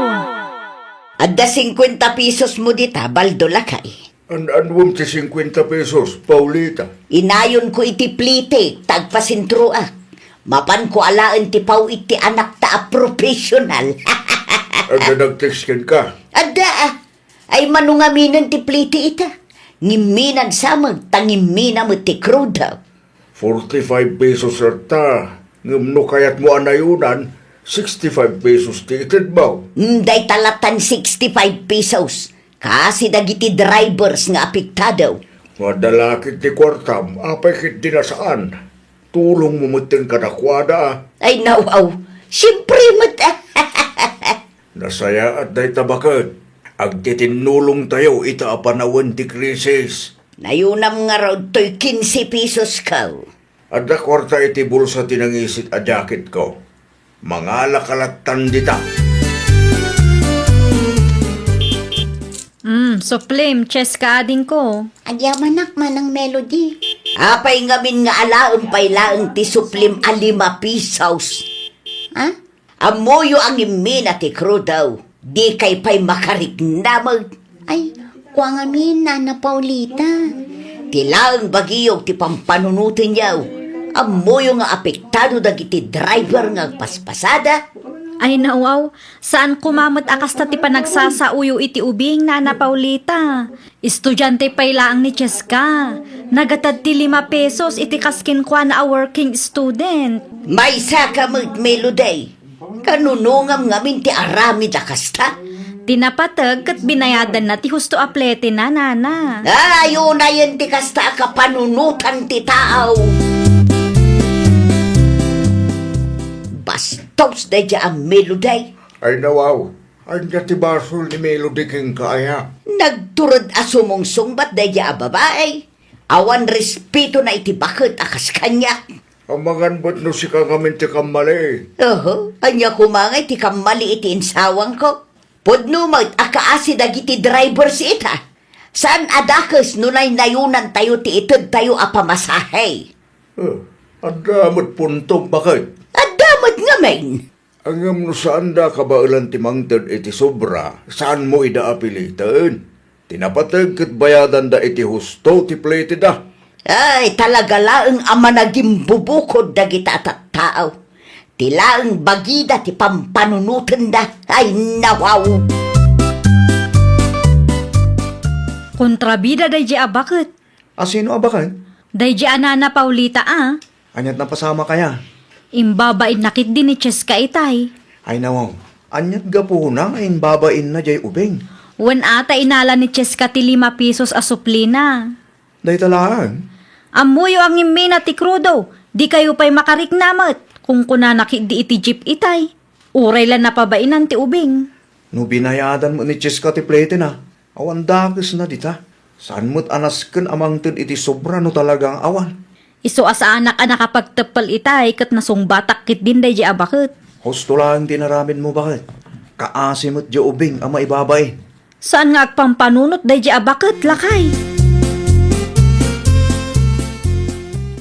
Adda singkuenta pesos mo dita, Baldo, lakay. An-anuem ti singkuenta pesos, Paulita? Inayonko iti plitik, ta agpasentroak. Mapanko alaen ti paw-it ti anakta a professional. Adda nag-text kenka? Adda, ah. Ay, mano ngaminen ti pliti ita? Ngimminag samag, ta ngimmina met ti crudo. Forty-five pesos latta, ngem no kayatmo a nayonan, sixty-five pesos ti itedmo. Mm, dayta lattan sixty-five pesos. Kasi dagiti drivers nga apektado. Madala ket ti kuartam, apay ket di na saan? Tulongmo metten kadakuada. Ay, nawaw. Siempre met. Nasayaat dayta baket. Agtitinnulongtayo ita a panawen ti krisis. Nayonam ngarud toy kinse pesos ko. Adda kuarta iti bulsa ti nangisit a jacketko. Mangalaka lattan dita. Mm, suplim, Cheska, adingko. Agyamanak, Manang Melody. Apay ngamin nga alaem pay laeng ti suplim a lima pesos? Ha? Ammoyo a ngimmina ti crudo, dikay pay makariknameg. Ay, kua ngamin, Nana Paulita. Ti laeng bagiyo ti pampanunotenyo. Ammoyo nga apektado dagiti driver nga agpaspasada. Ay, nawaw, saan koma met a kasta ti panagsasaoyo iti ubing, Nana Paulita. Estudiante pay laeng ni Cheska. Nagatad ti lima pesos iti kas kenkuana a working student. Maysaka met, Melody. Kanunongam ngamin ti aramid a kasta? Ti napateg ket binayadanna ti husto a pletena, Nana. Ay, unayen ti kasta a kapanunotan ti tao. Bastos daydiay a Melody. Ay, nawaw. Ania ti basol ni Melody kenka, aya? Nagtured a sumungsungbat daydiay a babai. Awan respetona iti baket a kas kaniak. Amangan met no sika ngamin ti kammali. Oho, ania koma ngay ti kammali iti insawangko? Pudno met a kaasi dagiti drivers ita. Saan a dakes no naynayonantayo ti itedtayo a pamasahe? Eh, adda met puntom, baket? Adda met ngamin. Ngem no saanda a kabaelan ti mangted iti sobra, saanmo ida a piliten. Ti napateg ket bayadanda iti husto ti pleteda. Ay, talaga laeng a managimbubukod dagita a tattao. Ti laeng bagida ti pampanunotenda. Ay, nawaw! Kontrabida daydiay a baket. A sino a baket? Daydiay a Nana Paulita a. Aniat napasamak aya? Imbabainna ketdi ni Cheska itay. Ay, nawaw. Aniat gapuna nga imbabainna jay ubing? Wen a ta inala ni Cheska ti lima pesos a suplina. Dayta laeng? Ammoyo a ngimmina ti krudo, dikayo pay makarikna met, kunkunana ketdi iti jeep itay. Uray la napabainan ti ubing. No binayadan met ni Cheska ti pletena, awan dakesna dita. Saan met a nasken a mangted iti sobra no talaga nga awan. Isu a saanak a nakapagteppel itay ket nasungbatak ketdin daydiay a baket. Husto laeng ti inaramidmo, baket. Kaasi met diay ubing a maibabain. Saan nga agpampanunot daydiay a baket, lakay?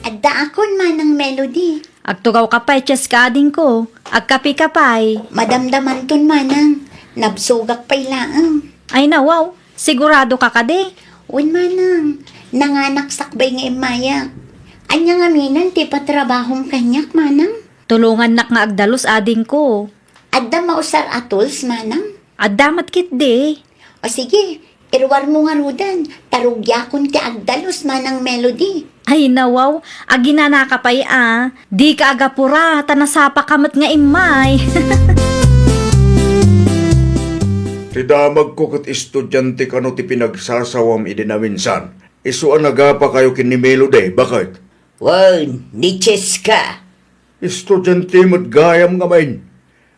Addaakon, Manang Melody. Agtugawka pay, Cheska, adingko. Agkapeka pay. Madamdamanton, Manang. Nabsogak pay laeng. Ay, nawaw. Siguradoka kadi? Wen, Manang. Nanganak sakbay nga immayak. Ania ngaminen ti patrabahom kaniak, Manang? Tulongannak nga agdalus, adingko. Adda mausar a tools, Manang? Adda met ketdi. O sige, iruarmo ngaruden, ta rugiakon ti agdalus, Manang Melody. Ay, nawaw, aginanaka pay a. Dika agapura, ta nasapaka met nga immay. Ti damagko ket estudiante kano ti pinagsasawam idi naminsan. Isu a nagapakayo ken ni Melody, baket? Wen, ni Cheska. Estudiante met gayam ngamin.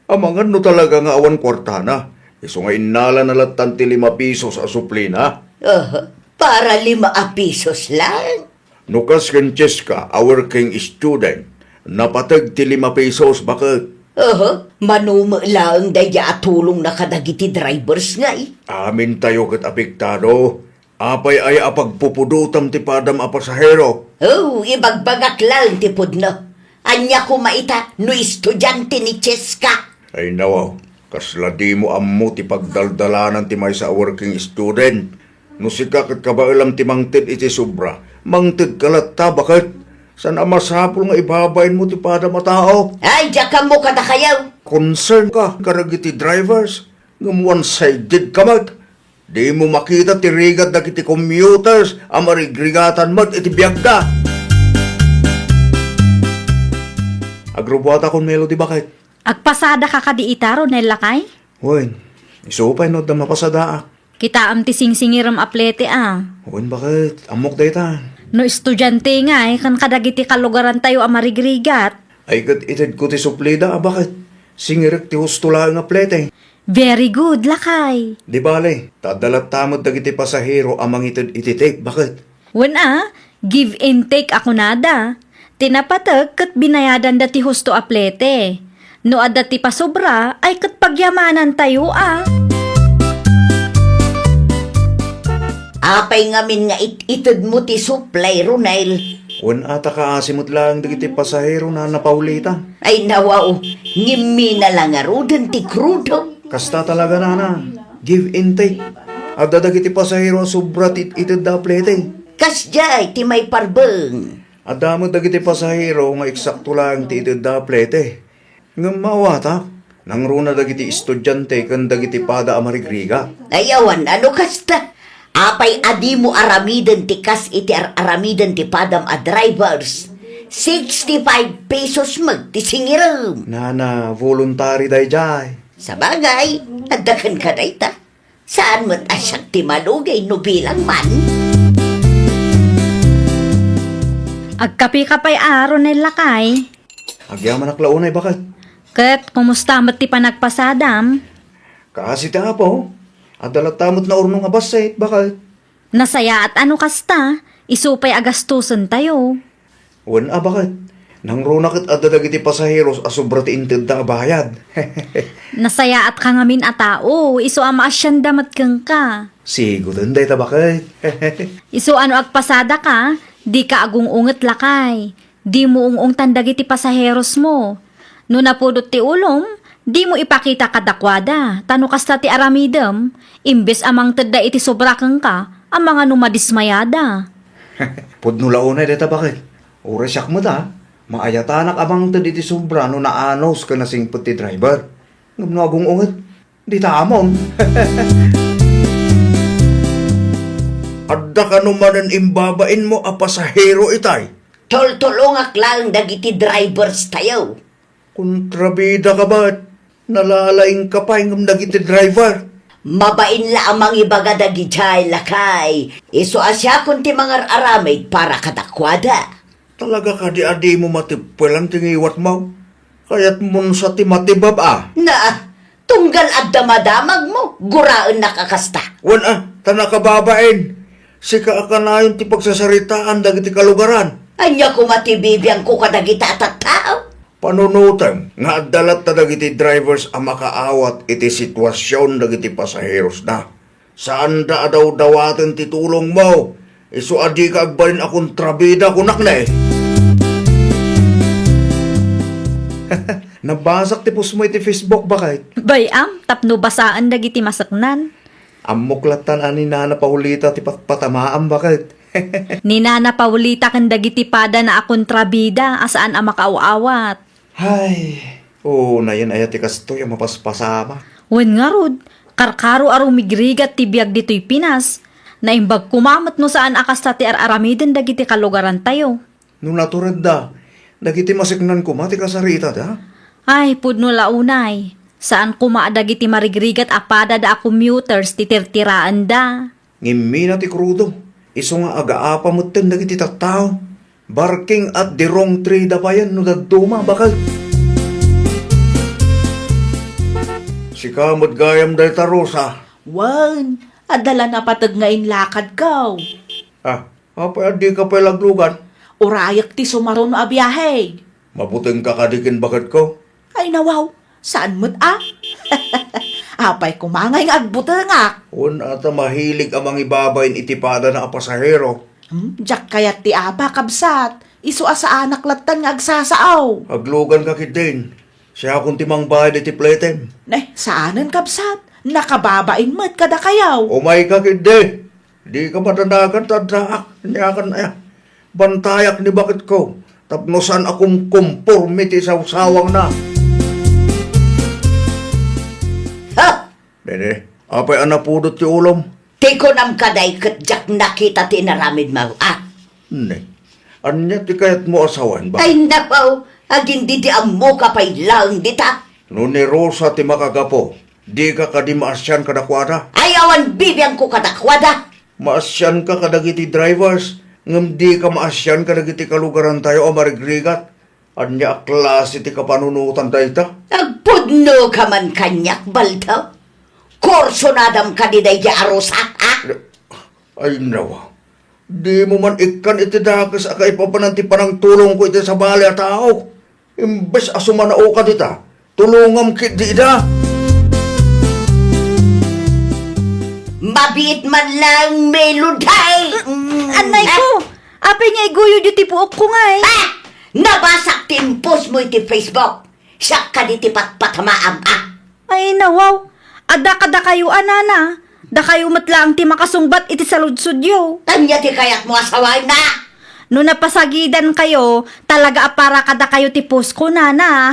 Amangan no talaga nga awan kuartana, isu nga innalana lattan ti lima pesos a suplina. Aha, para lima a pesos lang? No kas ken Cheska a working student, napateg ti lima pesos, baket. Aha, mano met laeng daydiay a tulongna kadagiti drivers ngay? Amintayo ket apektado. Apay aya a pagpupudotam ti padam a pasahero? Oh, ibagbagak laeng ti pudno. Ania koma ita no estudiante ni Cheska? Ay nawaw, kasla dimo ammo ti pagdaldalanan ti maysa a working student. No sika ket kabaelam ti mangted iti sobra, mangtedka latta, baket? Saan a masapul nga ibabainmo ti padam a tao? Ay, diak ammo kadakayo. Concern ka kadagiti drivers, ngem one-sided ka met. Dimo makita ti rigat dagiti commuters a marigrigatan met iti biagda. Agrubuatakon, Melody, baket? Agpasadaka kadi ita, Ronel, lakay? Wen, isu pay no adda mapasadaak. Kitaem ti singsingirem a plete a. Wen, baket? Ammok dayta. No estudiante ngay, ken kadagiti kalugarantayo a marigrigat. Ay ket itedko ti suplida a, baket? Singirek ti husto laeng a plete. Very good, lakay. Di bale, ta adda latta met dagiti pasahero a mangited iti tip, baket? Wen a, give and take a kunada. Ti napateg ket binayadanda ti husto a plete. No adda ti pasobra, ay ket pagyamanantayo a. Apay ngamin nga it-itedmo ti suplay, Ronel? Wen a, ta kaasi met laeng dagiti pasahero, Nana Paulita. Ay, nawaw, ngimmina la ngaruden ti krudo. Kasta talaga, Nana. Give and take. Adda dagiti pasahero a sobra ti itedda a plete. Kasdiay ti maiparbeng. Adda met dagiti pasahero nga eksakto laeng ti itedda a plete. Ngem maawatak, nangruna dagiti estudiante ken dagiti pada a marigrigat. Ay, awan a no kasta. Apay a dimo aramiden ti kas iti ar-aramiden ti padam a drivers? Sixty-five pesos met ti singirem. Nana, voluntary daydiay. Sabagay, adda kenka dayta. Saan met a siak ti malugay no bilang man? Agkapeka pay a, Ronel, lakay? Agyamanak la unay, baket. Ket kumusta met ti panagpasadam? Kaasi ti Apo, adda latta met naurnong a bassit, baket. Nasayaat a no kasta, isu pay a gastusentayo. Wen a, baket? Nangruna ket adda dagiti pasaheros a sobra ti intedda a bayad. Nasayaatka ngamin a tao, isu a maasianda met kenka. Sigoten dayta, baket. Isu a no agpasadaka, dika agung-unget, lakay. Dimo ung-ungtan dagiti pasaherosmo. No napudot ti ulom, dimo ipakita kadakuada, ta no kasta ti aramidem, imbes a mangtedda iti sobra kenka, amangan no madismayada. Pudno la unay dayta, baket. Uray siak met a, maayatanak a mangted iti sobra no naanus ken nasingpet ti driver. Ngem no agung-unget, dita amon. Adda kano manen imbabainmo a pasahero itay? Tultulongak laeng dagiti drivers tayo. Kontrabida ka met? Nalalaingka pay ngem dagiti driver. Mabain la a mangibaga dagidiay, lakay. Isu a siakon ti mangar-aramid para kadakuada. Talaga kadi a dimo matippelan ti ngiwatmo? Kayatmon sa ti matibab a? Na, tunggal adda madamagmo, guraennak a kasta. Wen a, ta nakababain. Sika a kanayon ti pagsasaritaan dagiti kalugaran. Ania koma ti bibiangko kadagita a tattao? Panunotem nga adda latta dagiti drivers a makaawat iti situasion dagiti pasaherosda. Saanda a dawdawaten ti tulongmo. Isu a dika agbalin a kontrabida, kunak ne. Nabasak ti postmo iti Facebook, baket. Bay-am, tapno basaen dagiti maseknan. Ammok lattan a ni Nana Paulita ti patpatamaam, baket. Ni Nana Paulita ken dagiti padana a kontrabida a saan a makaaw-awat. Hay, unayen aya ti kastoy a mapaspasama. Wen ngarud, karkaro a rumigrigat ti biag ditoy Pinas. Naimbag koma met no saan a kasta ti ar-aramiden dagiti kalugarantayo. No naturedda, dagiti maseknan koma ti kasaritada. Ay, pudno la unay. Saan koma a dagiti marigrigat a padada a commuters ti tirtiraenda. Ngimmina ti krudo, isu nga agaapa metten dagiti tattao. Barking at the wrong tree da payen no dadduma, baket. Sika met gayam dayta, Rosa. Wen, adda la napateg nga inlakadko. Ah, apay a dika pay laglugan? Urayek ti sumaruno a biahe. Mabutengka kadi ken baketko? Ay, nawaw, saan met a? Apay koma ngay nga agbutengak? Wen, ata mahilig a mangibabain iti padana a pasahero. Hmm, diak kayat ti apa, kabsat. Isu a saanak lattan nga agsasao. Agluganka ketdin. Siakon ti mangbayad iti pletem. Ne, saanen, kabsat. Nakababain met kadakayo. Umayka ketdi. Dika madanagan ta addaak. Aniakan aya? Bantayak ni baketko tapno saan a kumkumporme ti sawsawangna. Ha? Nene, apay a napudot ti ulom? Ti kunam kadi ket diak nakita ti inaramidmo, a? Ne. Ania ti kayatmo a sawen, ba? Ay, napaw, agin di ti ammoka pay laeng dita. No ni Rosa ti makagapu, dika kadi maasian kadakuada? Ay, awan bibiangko kadakuada. Maasianka kadagiti drivers, ngem dika maasian kadagiti kalugarantayo a marigrigat. Ania a klase ti kapanunotan dayta? Agpudnoka man kaniak, Baldo. Kursunadam kadi daydi a Rosa, a? Ay, nawa. Dimo man ikkan iti dakes a kaipapanan ti panangtulongko iti sabali a tao. Imbes a sumanaoka dita, tulongam ketdi ida. Mabiit man laeng, Melody! Anay ko! Apay nga iguyod ti puokko ngay? Ah! Nabasak ti impostmo iti Facebook. Siak kadi ti patpatamaam, a? Ay, nawaw. Adda kadakayo a, nana. Dakayo met laeng ti makasungbat iti saludsodyo. Ania ti kayatmo a sawen, a? No napasagidankayo, talaga a para kadakayo ti postko, nana.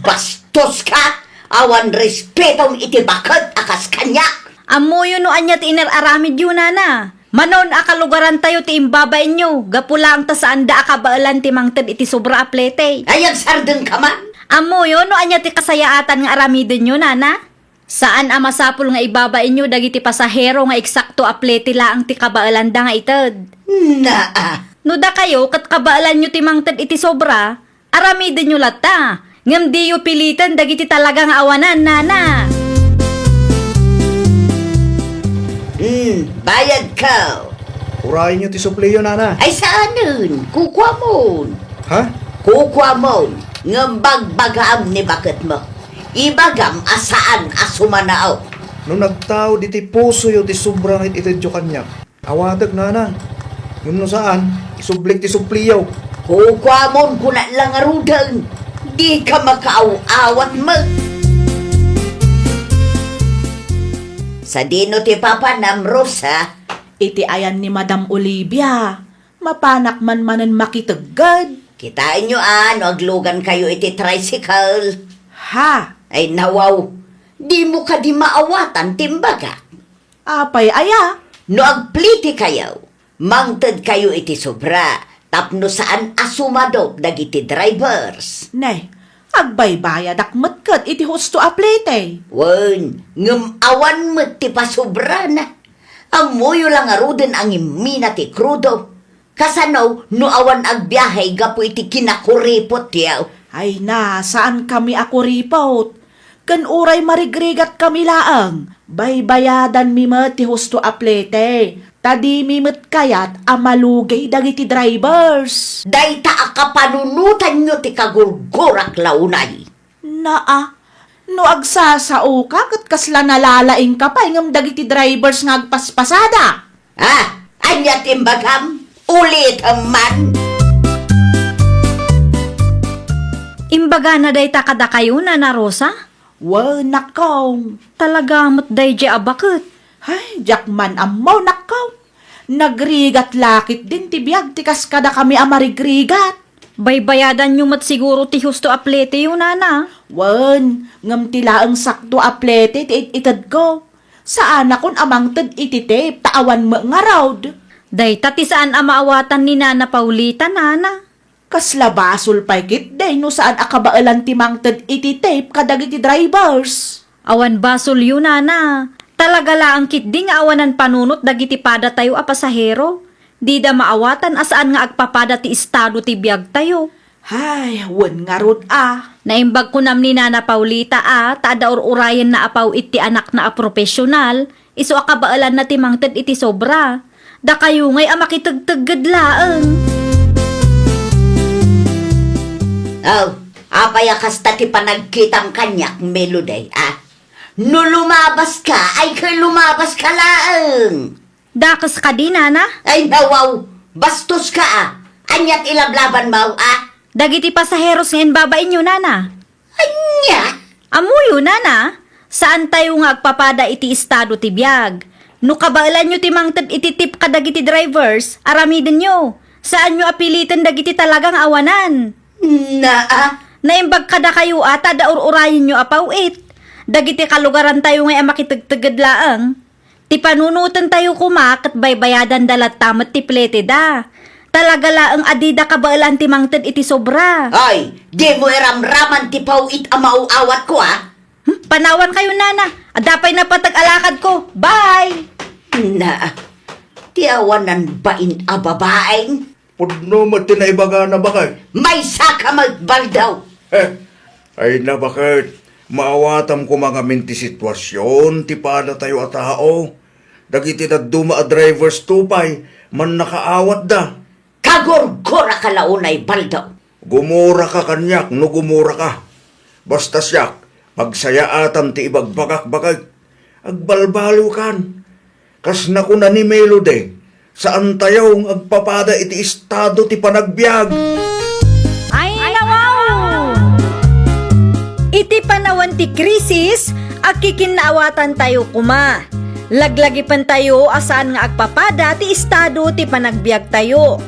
Bastoska! Awan respetom iti baket a kas kaniak. Ammoyo no ania ti inar-aramidyo, nana. Manon a kalugarantayo ti imbabainyo, gapu laeng ta saanda a kabaelan ti mangted iti sobra a plete. Ay, agsardengka man! Ammoyo no ania ti kasayaatan nga aramidenyo, nana? Saan a masapul nga ibabainyo dagiti pasahero nga eksakto a plete laeng ti kabaelanda nga ited. Naa. No dakayo ket kabaelanyo ti mangted iti sobra, aramidenyo latta, ngem diyo piliten dagiti talaga nga awanan, nana. Hmm, bayadko. Urayenyo ti supleyo, nana. Ay, saanen. Kukuamon. Ha? Kukuamon. Ngem bagbagaam ni baketmo. Ibagam a saan a sumanao. No nagtaud iti pusoyo ti sobra nga it-itedyo kaniak, awatek, nana. Ngem no saan, isublik ti supleyo. Kukuamon, kunak la ngaruden. Dika makaaw-awat met. Sadino ti papanam, Rosa? Iti ayan ni Madam Olivia. Mapanak man manen makitegged. Kitaenyo a no aglugankayo iti tricycle. Ha? Ay, nawaw. Dimo kadi maawatan ti imbagak? Apay aya? No agpletekayo, mangtedkayo iti sobra tapno saan a sumadop dagiti drivers. Ne, agbaybayadak met ket iti husto a plete. Wen, ngem awan met ti pasobrana. Ammoyo la ngaruden a ngimmina ti krudo. Kasano no awan agbiahe gapu iti kinakuripotyo? Ay na, saankami a kuripot. Ken uray marigrigatkami laeng, baybayadanmi met ti husto a plete, ta dimi met kayat a malugey dagiti drivers. Dayta a kapanunotanyo ti kagurgurak la unay. Naa, no agsasaoka ket kasla nalalaingka pay ngem dagiti drivers nga agpaspasada. Ah, ania ti imbagam? Ulitem man. Imbagana dayta kadakayo, Nana Rosa? Wen, nakkaw. Talaga met daydi a baket. Ay, diak man ammo, nakkaw. Nagrigat la ketdin ti biag ti kas kadakami a marigrigat. Baybayadanyo met siguro ti husto a pleteyo, nana. Wen, ngem ti laeng sakto a plete ti it-itedko. Saanakon a mangted iti tape ta awan met ngarud. Dayta ti saan a maawatan ni Nana Paulita, nana. Kasla basol pay ketdi no saan a kabaelan ti mangted iti tape kadagiti drivers. Awan basolyo, nana. Talaga laeng ketdi nga awanan panunot dagiti padatayo a pasahero. Dida maawatan a saan nga agpapada ti estado ti biagtayo. Hay, wen ngarud a. Naimbag kunam ni Nana Paulita a ta adda ur-urayenna a paw-it ti anakna a profesional, isu a kabaelanna ti mangted iti sobra. Dakayo ngay a makitegtegged laeng. Aw, Apay a kasta ti panagkitam kaniak, Melody, a? No lumabaska, ay ket lumabaska laeng. Dakes kadi, nana? Ay, nawaw, bastoska, a. Ania ti lablabanmo, a? Dagiti pasaheros nga imbabainyo, nana. Ania? Ammoyo, nana, saantayo nga agpapada iti estado ti biag. No kabaelanyo ti mangted iti tip kadagiti drivers, aramidenyo. Saanyo a piliten dagiti talaga nga awanan. Naa. Naimbag kadakayo a ta adda ur-urayenyo a paw-it. Dagiti kalugarantayo ngay a makitegteged laeng. Ti panunotentayo koma ket baybayadanda latta met ti plete da. Talaga laeng a dida kabaelan ti mangted iti sobra. Ay, dimo iramraman ti paw-it a maaw-awatko, a? Hmm? Panawankayo, nana. Adda pay napateg a lakadko. Bye! Naa, ti awanan bain a babaen. Pudno met ti naibagana, baket. Maysaka met, Baldaw. Heh. Ay na, baket. Maawatam koma ngamin ti situasion ti padatayo a tao. Dagiti dadduma a drivers to pay, mannakaawatda. Kagurguraka la unay, Baldaw. Gumuraka kaniak no gumuraka. Basta siak, pagsayaatan ti ibagbagak, baket. Agbalbaliwkan. Kas nakuna ni Melody, saantayo nga agpapada iti estado ti panagbiag. Ay, nawaw! Iti panawen ti krisis, agkikinnaawatantayo koma. Laglagipentayo a saan nga agpapada ti estado ti panagbiagtayo.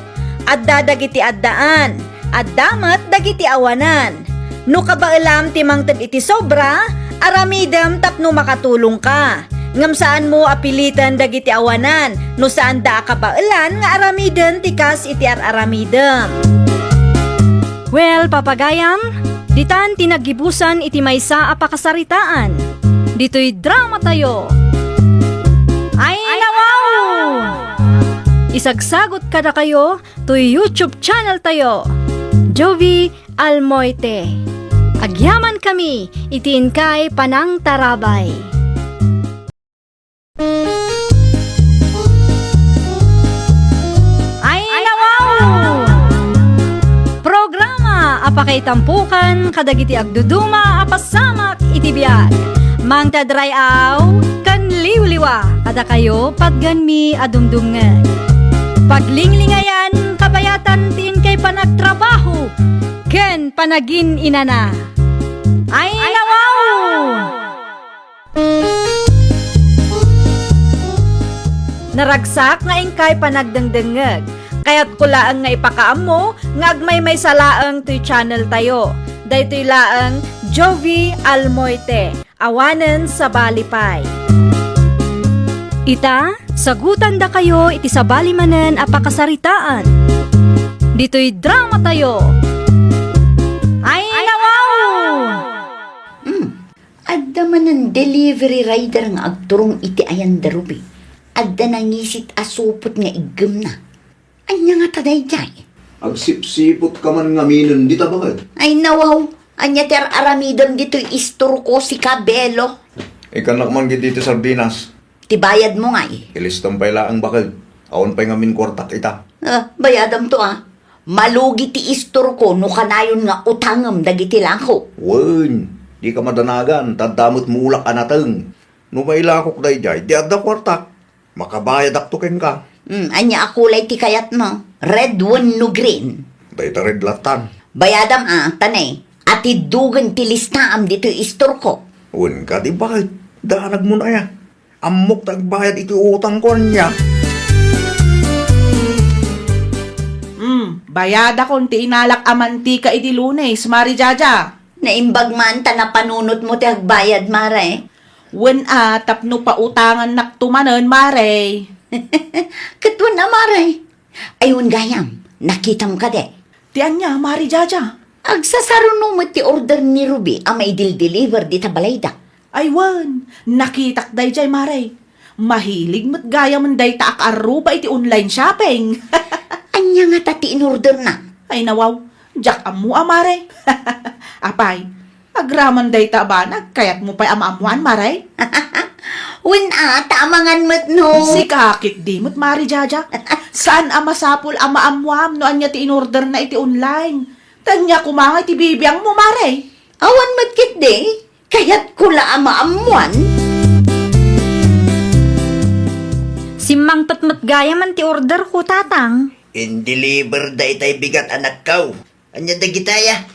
Adda dagiti addaan, adda met dagiti awanan. No kabaelam ti mangted iti sobra, aramidem tapno makatulongka. Ngem saanmo a piliten dagiti awanan no saanda a kabaelan nga aramiden ti kas iti ar-aramidem. Well, papagayam, ditan ti naggibusan iti maysa a pakasaritaan. Ditoy dramatayo. Ay, nawaw! Isagsagot kadakayo toy YouTube channel tayo, Jovie Almoite. Agyamankami iti inkay panangtarabay. Ay, nawaw! Programa a pakaitampokan kadagiti agduduma a pasamak iti biag. Mangted ray-aw ken liwliwa kadakayo patgenmi a dumdumngeg. Paglinglingayan, kabayatan ti inkay panagtrabaho ken panagin-inana. Ay, nawaw! Naragsak nga inkay panagdengdengngeg. Kayatko laeng nga ipakaammo nga agmaymaysa laeng toy channel tayo. Daytoy laeng Jovie Almoite. Awanen sabali pay. Ita, sagutandakayo iti sabali manen a pakasaritaan. Ditoy dramatayo. Ay, nawaw! Hmm, adda manen delivery rider nga agturong iti ayan da Ruby. Adda nangisit a supot nga iggemna. Ania ngata daydiay? Agsipsipotka man ngaminen dita, baket. Ay, nawaw. Ania ti ar-aramidem ditoy istorko, sika, Belo? Ikkannak man ketdi ti sardinas. Ti bayadmo ngay? Ilistam pay laeng, baket. Awan pay ngamin kuartak ita. Ah, bayadamto, a. Malugi ti istorko no kanayon nga utangem dagiti lako. Wen, dika madanagan, ta adda met mulak a nateng. No mailakok daydiay, di adda kuartak. Makabayadakto kenka. Hmm, ania a kulay ti kayatmo? Red wenno green? Dayta red lattan. Bayadam a, ta ne, atiddogen ti listaam ditoy istorko. Wen kadi, baket, daanagmon aya. Ammok ta agbayad iti utangko, ania? Hmm, bayadakon ti inalak a mantika idi Lunes, Mari Jaja. Naimbag man ta napanunotmo ti agbayad, Mare. Wen a, tapno pautangannakto manen, Mare. Ket wen a, Mare. Ay, wen gayam, nakitam kadi? Ti ania, Mari Jaja? Agsasaruno met ti order ni Ruby a maidil-deliver dita balayda. Ay wen, nakitak daydiay, Mare. Mahilig met gayamen dayta a kaarruba iti online shopping. Ania ngata ti inorderna? Ay nawaw, diak ammo a, Mare. Apay, agraman dayta a banag, kayatmo pay a maammoan, Mare? Wen a, ta amangan met no. Sika ketdi met, Mari Jaja. Saan a masapul a maammoam no ania ti inorderna iti online. Ania koma nga iti bibiangmo, Mare? Awan met ketdi, kayatko la a maammoan. Simmangpet met gayamen ti orderko, Tatang. In-deliver da itay bigat, anakko. Ania dagitaya?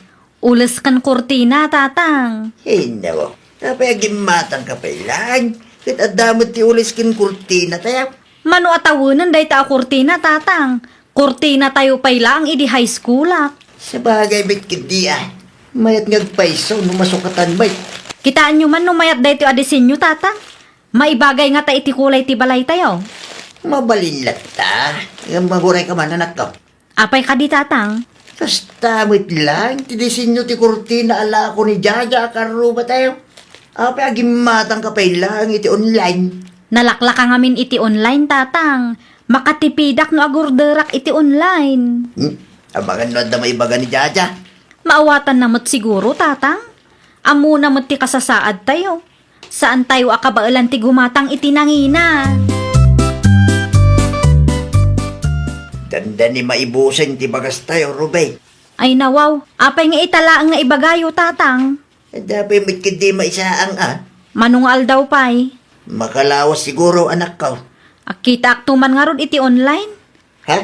Ules ken kurtina, Tatang. Ay, nawaw. Apay, agimmatangka pay laeng? Ket adda met ti ules ken kurtinatayo. Mano a tawenen dayta a kurtina, Tatang? Kurtinatayo pay laeng idi high schoolak. Sabagay met ketdi a. Mayat nga agpayso no masukatan met. Kitaenyo man no mayat daytoy a disenyo, Tatang? Maibagay ngata iti kulay ti balaytayo. Mabalin latta. Ngem agurayka man, anakko. Apay kadi, Tatang? Kasta met laeng ti disenyo ti kurtina a lako ni Jaja a karrubatayo. Apay, agimmatangka pay laeng iti online? Nalaklaka ngamin iti online, Tatang. Makatipidak no agorderak iti online. Hmm? Amangan no adda maibaga ni Jaja. Maawatanna met siguro, Tatang. Ammona met ti kasasaadtayo. Saantayo a kabaelan ti gumatang iti nangina. Dandani maibusen ti bagastayo, Ruby. Ay nawaw, apay nga ita laeng nga ibagayo, Tatang? Adda pay met ketdi maisaang a. Mano nga aldaw pay? Makalawas siguro, anakko. Agkitaakto man ngarud iti online. Ha?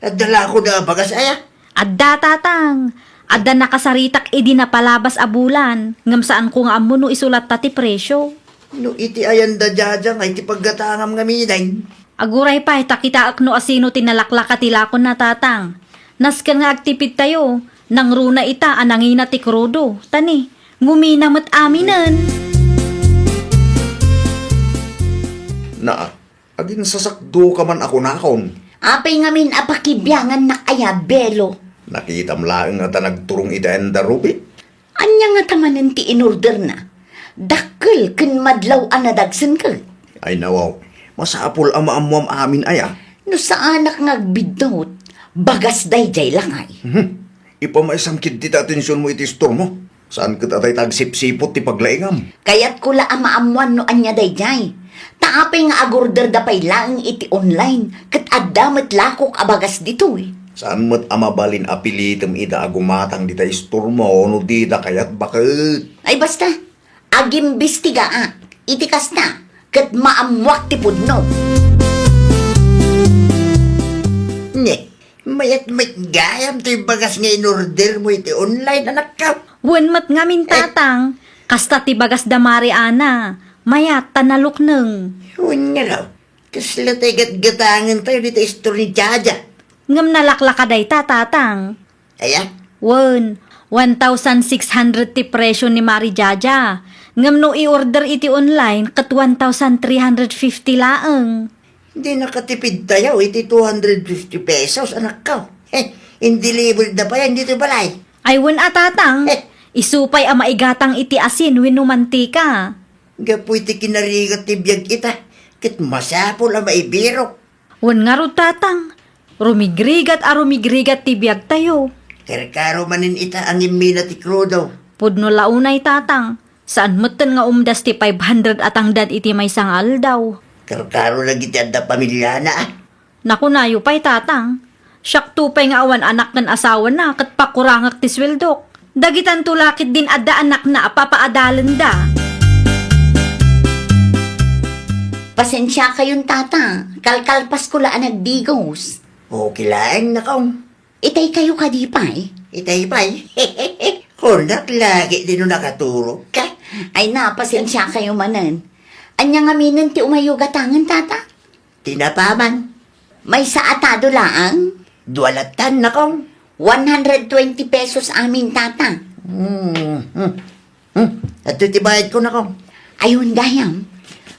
Adda lakoda a bagas aya? Adda, Tatang. Adda nakasaritak idi napalabas a bulan, ngem saanko nga ammo no isu latta ti presio. No iti ayanda Jaja nga iti paggatangam ngamin. Aguray pay ta kitaek no asino ti nalaklaka ti lakonna, Tatang. Nasken nga agtipidtayo, nangruna ita a nangina ti krudo. Tani, ngumina met aminen. Naa, aginsasakdoka man a kunakon. Apay ngamin a pakibiangannak aya, Belo? Nakitam laeng a ta nagturong iti ayanda, Ruby. Ania ngata manen ti inorderna? Dakkel ken madlaw a nadagsen ket. Ay nawaw, masapul a maammoam amin aya. No saanak nga agbiddut, bagas daydiay lakay. Mhm. Ipamaysam ketdi ti atensionmo iti istormo. Saan ket a dayta agsipsiput ti paglaingam. Kayatko la a maammoan no ania daydiay. Ta apay nga agorderda pay laeng iti online, ket adda met lakok a bagas ditoy. Saan met a mabalin a pilitem ida a gumatang dita istormo no dida kayat baket. Ay basta, agimbestigaak iti kasta, ket maammoak ti pudno. Ne, mayat met gayam toy bagas nga inordermo iti online, anakko. Wen met ngamin, eh, Tatang, kasta ti bagas da Mari Ana, mayat ta nalukneng. Wen ngarud, kasla tay gatgatangentayo dita istor ni Jaja. Ngem nalaklaka dayta, Tatang. Aya? Wen, one thousand six hundred ti presio ni Mari Jaja. Ngem no i-order iti online, ket one thousand three hundred fifty laeng. Di nakatipidtayo iti two hundred fifty pesos, anakko. Heh, in-deliver da payen ditoy balay. Ay, wen a, Tatang. Heh. Isu pay a maigatang iti asin wenno mantika. Gapu iti kinarigat ti biag ita, ket masapul a maibirok. Wen ngarud, Tatang, rumigrigat a rumigrigat ti biagtayo. Karkaro manen ita a ngimmina ti krudo. Pudno la unay, Tatang. Saan metten nga umdas ti five hundred a tangdan iti maysa nga aldaw. Karkaro dagiti adda pamiliana, ah. Nakunayo pay, Tatang. Siakto pay nga awan anak ken asawana ket pakurangek ti sueldok. Dagitanto la ketdin adda anakna a papaadalenda. Pasensiakayon, Tata. Kalkalpasko la a nagdigos. Okay laeng, nakong. Itay kayo kadi pay? Itay pay? Kunak lagi di no nakaturog ka. Ay na, pasensiakayo manen. Ania ngaminen ti umayo gatangen, Tata? Tinapa man. Maysa a tado laeng? Dua latan, nakong. One hundred twenty pesos amin, Tata. Hmm, hmm. Hmm, adtoy ti bayadko, nakong. Ayun, gayam.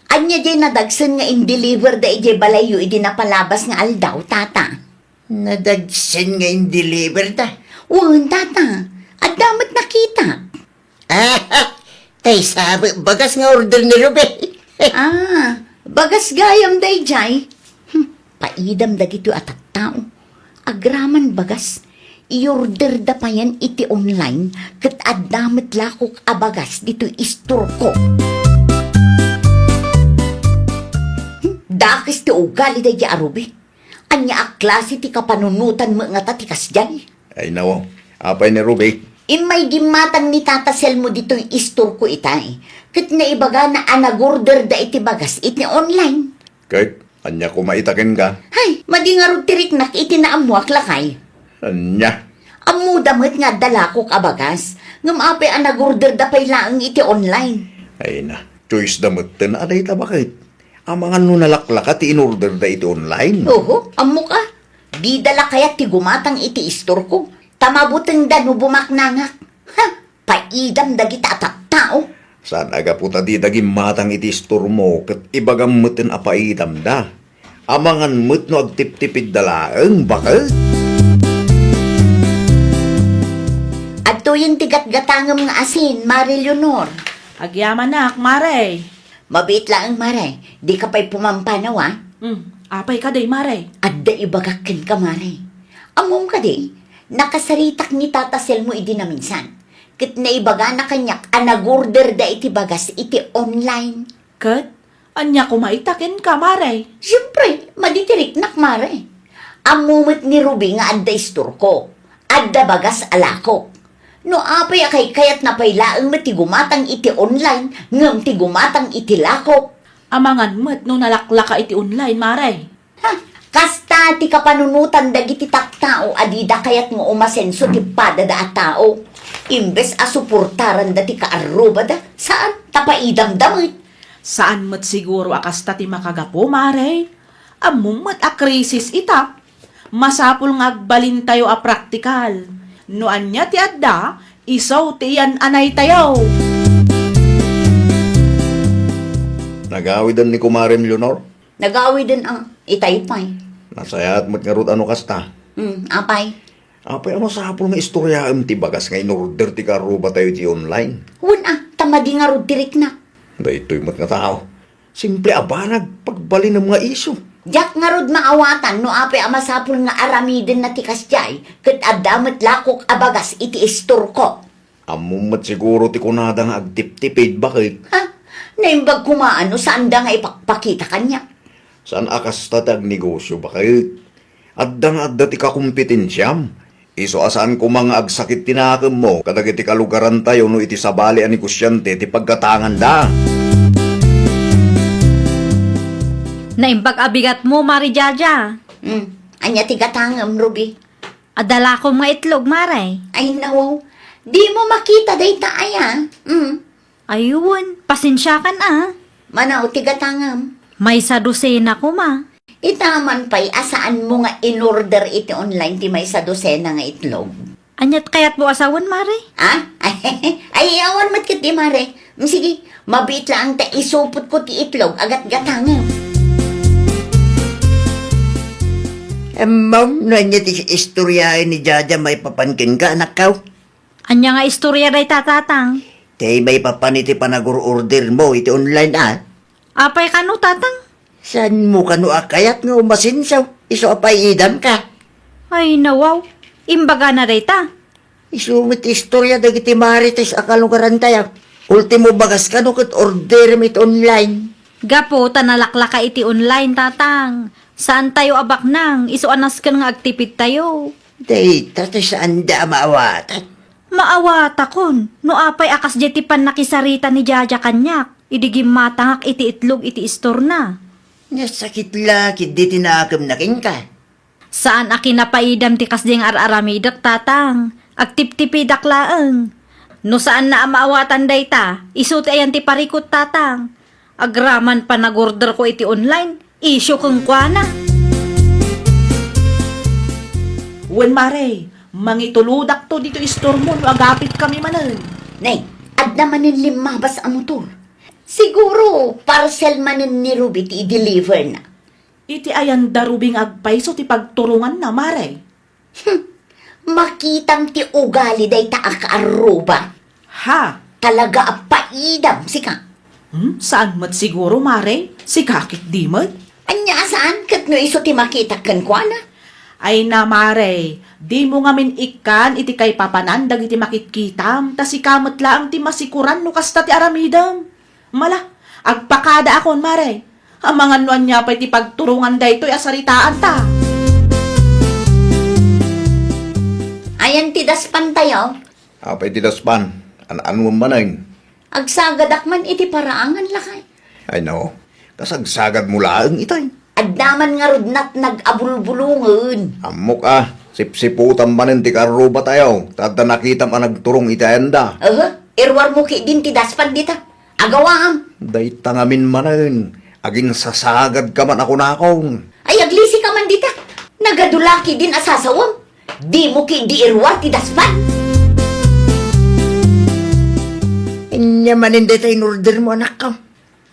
Ania diay nadagsen nga in-deliver da idiay balayyo idi napalabas nga aldaw, Tata? Nadagsen nga in-deliver da? Wen, Tata. Adda met nakita. Ah, tay sabi, bagas nga order ni Ruby. Ah, bagas gayam daydiay. Hmm, paidam dagitoy a tattao. Agraman bagas, i-order da payen iti online, ket adda met lakok a bagas ditoy istorko. Hmm, dakes ti ugali daydiay a Ruby. Ania a klase ti kapanunotan met ngata ti kasdiay? Ay, nawaw. Apay ni Ruby? Immay gimmatang ni Tata Selmo ditoy istorko itay. Ket naibagana a nagorderda iti bagas iti online. Ket ania koma ita kenka? Hay, madi ngarud ti riknak iti naammoak lakay. Ania? Ammoda met nga adda lakok a bagas, ngem apay a nagorderda pay laeng iti online? Ay na, choice da metten a dayta baket. Amangan no nalaklaka ti inorderda iti online. Oho, ammok a. Dida la kayat ti gumatang iti istorko. Ta mabutengda no bumaknangak. Ha? Paidam dagita a tattao. Saan a gapu ta dida gimmatang iti istormo ket ibagam metten a paidamda. Amangan met no agtiptipidda laeng, baket. Adtoyen ti gatgatangem nga asin, Mare Leonor. Agyamanak, Mare. Mabiit laeng, Mare. Dika pay pumampanaw, a? Hmm, apay kadi, Mare? Adda ibagak kenka, Mare. Ammom kadi, nakasaritak ni Tata Selmo idi naminsan. Ket naibagana kaniak a nagorderda iti bagas iti online. Ket ania koma ita kenka, Mare? Siempre, madi ti riknak, Mare. Ammo met ni Ruby nga adda istorko. Adda bagas a lakok. No apay a kaykayatna pay laeng met ti gumatang iti online ngem ti gumatang iti lakok. Amangan met no nalaklaka iti online, Mare. Ha, kasta ti kapanunotan dagiti tattao a dida kayat nga umasenso ti padada a tao. Imbes a suportaranda ti kaarrubada, saan, ta paidamda met. Saan met siguro a kasta ti makagapu, Mare. Ammom met a krisis ita. Masapul nga agbalintayo a praktikal. No ania ti adda, isu ti iyan-anaytayo. Nagawiden ni Kumarem Leonor? Nagawiden a, itay pay. Nasayaat met ngarud a no kasta. Hmm, apay? Apay a masapul nga istoryaem ti bagas nga inorder ti kaarrubatayo iti online? Wen a, ta madi ngarud ti riknak. Daytoy met nga tao. Simple a banag, pagbalinem nga isu. Diak ngarud maawatan no apay a masapul nga aramidenna ti kasdiay, ket adda met lakok a bagas iti istorko. Ammom met siguro ti kunada nga agtiptipid, baket. Ha? Naimbag koma a no saanda nga ipakpakita kaniak. Saan a kasta ti agnegosio, baket. Adda nga adda ti kakompetensiam. Isu a saan koma nga agsakit ti nakemmo kadagiti kalugarantayo no iti sabali a negosiante ti paggatanganda. Naimbag a bigatmo, Mare Jaja. Hmm. Ania ti gatangem, Ruby? Adda lakom nga itlog, Mare. Ay, nawaw. Dimo makita dayta aya? Hmm. Ay, wen, pasensiakan a. Mano ti gatangem? Maysa dosena koma. Ita man pay a saanmo nga inorder iti online ti maysa dosena nga itlog. Aniat kayatmo a sawen, Mare? Ha? Ay, awan met ketdi, Mare. Mm, sige, mabiit laeng ta isupotko ti itlog a gatgatangem. Ammom no ania ti istoryaen ni Jaja maipapan kenka, anakko? Ania nga istorya dayta, Tatang? Ti maipapan iti panagor-ordermo iti online a. Apay kano, Tatang? Saanmo kano a kayat nga umasenso isu a paidamka? Ay, nawaw. Imbagana dayta. Isu met ti istorya dagiti marites a kalugarantayo. Ultimo bagas kano ket orderem iti online. Gapu ta nalaklaka iti online, Tatang. Saantayo a baknang, isu a nasken nga agtipidtayo. Dayta ti saanda a maawatan. Maawatakon, no apay a kasdiay ti pannakisarita ni Jaja kaniak, idi gimmatangak iti itlog iti istorna. Nasakit la ketdi ti nakemna kenka. Saan a kinapaidam ti kasdiay nga ar-aramidek, Tatang. Agtiptipidak laeng. No saanna a maawatan dayta, isu ti ayan ti parikut, Tatang. Agraman panagorderko iti online, isyu kenkuana. Wen, Mare, mangitulodakto ditoy istormo no agapitkami manen. Nay, adda manen limmabas a motor. Siguro, parcel manen ni Ruby ti i-deliver na. Iti ayan da Ruby nga agpayso ti pagturonganna, Mare? Hmm. Makitam ti ugali dayta a kaarruba. Ha? Talaga a paidam, sika. Hmm? Saan met siguro, Mare? Sika ketdi met? Ania a saan ket no isu ti makitak kenkuana? Ay na, Mare, dimo ngamin ikkan iti kaipapanan dagiti makitkitam, ta sika met laeng ti masikuran no kasta ti aramidem. Mala, agpakadaakon, Mare. Amangan no ania pay ti pagturongan daytoy a saritaanta. Ayan ti daspan tayo? Apay ti daspan? An-anuem manen? Agsagadak man iti paraangan, lakay. Ay, no. Kasagsagadmo laeng itay. Adda man ngarud natnag a bulbulongen. Ammok a, sipsiputam manen ti karruba tayo, ta adda nakitam a nagturong iti ayanda. Aha, iruarmo ketdin ti daspan dita. Agawaam. Dayta ngamin manen, aginsasagadka man a kunakon. Ay, aglisika man dita. Nagadu la ketdin a sasawem. Dimo ketdi iruar ti daspan. Ania manen dayta in-ordermo, anakko?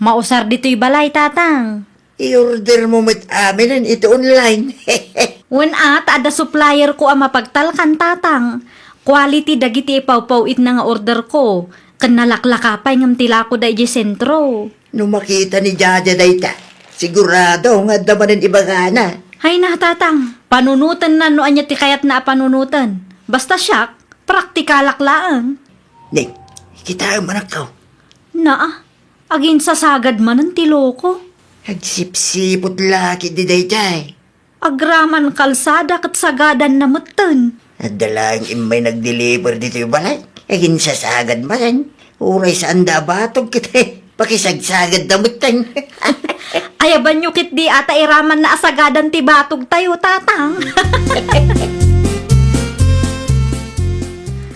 Mausar ditoy balay, Tatang. I-ordermo met aminen iti online. Wen a, ta adda supplierko a mapagtalkan, Tatang. Quality dagiti ipawpaw-itna nga orderko, ken nalaklaka pay ngem ti lakoda idiay sentro. No makita ni Jaja dayta, sigurado nga adda manen ibagana. Hay na, Tatang, panunotenna no ania ti kayatna a panunoten. Basta siak, praktikalak laeng. Ne, kitaem, anakko. Naa, aginsasagad manen ti loko. Agsipsiput la ketdi daydiay. Agraman kalsada ket sagadanna metten. Adda laeng immay nag-deliver ditoy balay. Aginsasagad manen. Uray saanda a batog ket pakisagsagadda metten. Ayabanyo ketdi a ta iramanna a sagadan ti batogtayo, Tatang.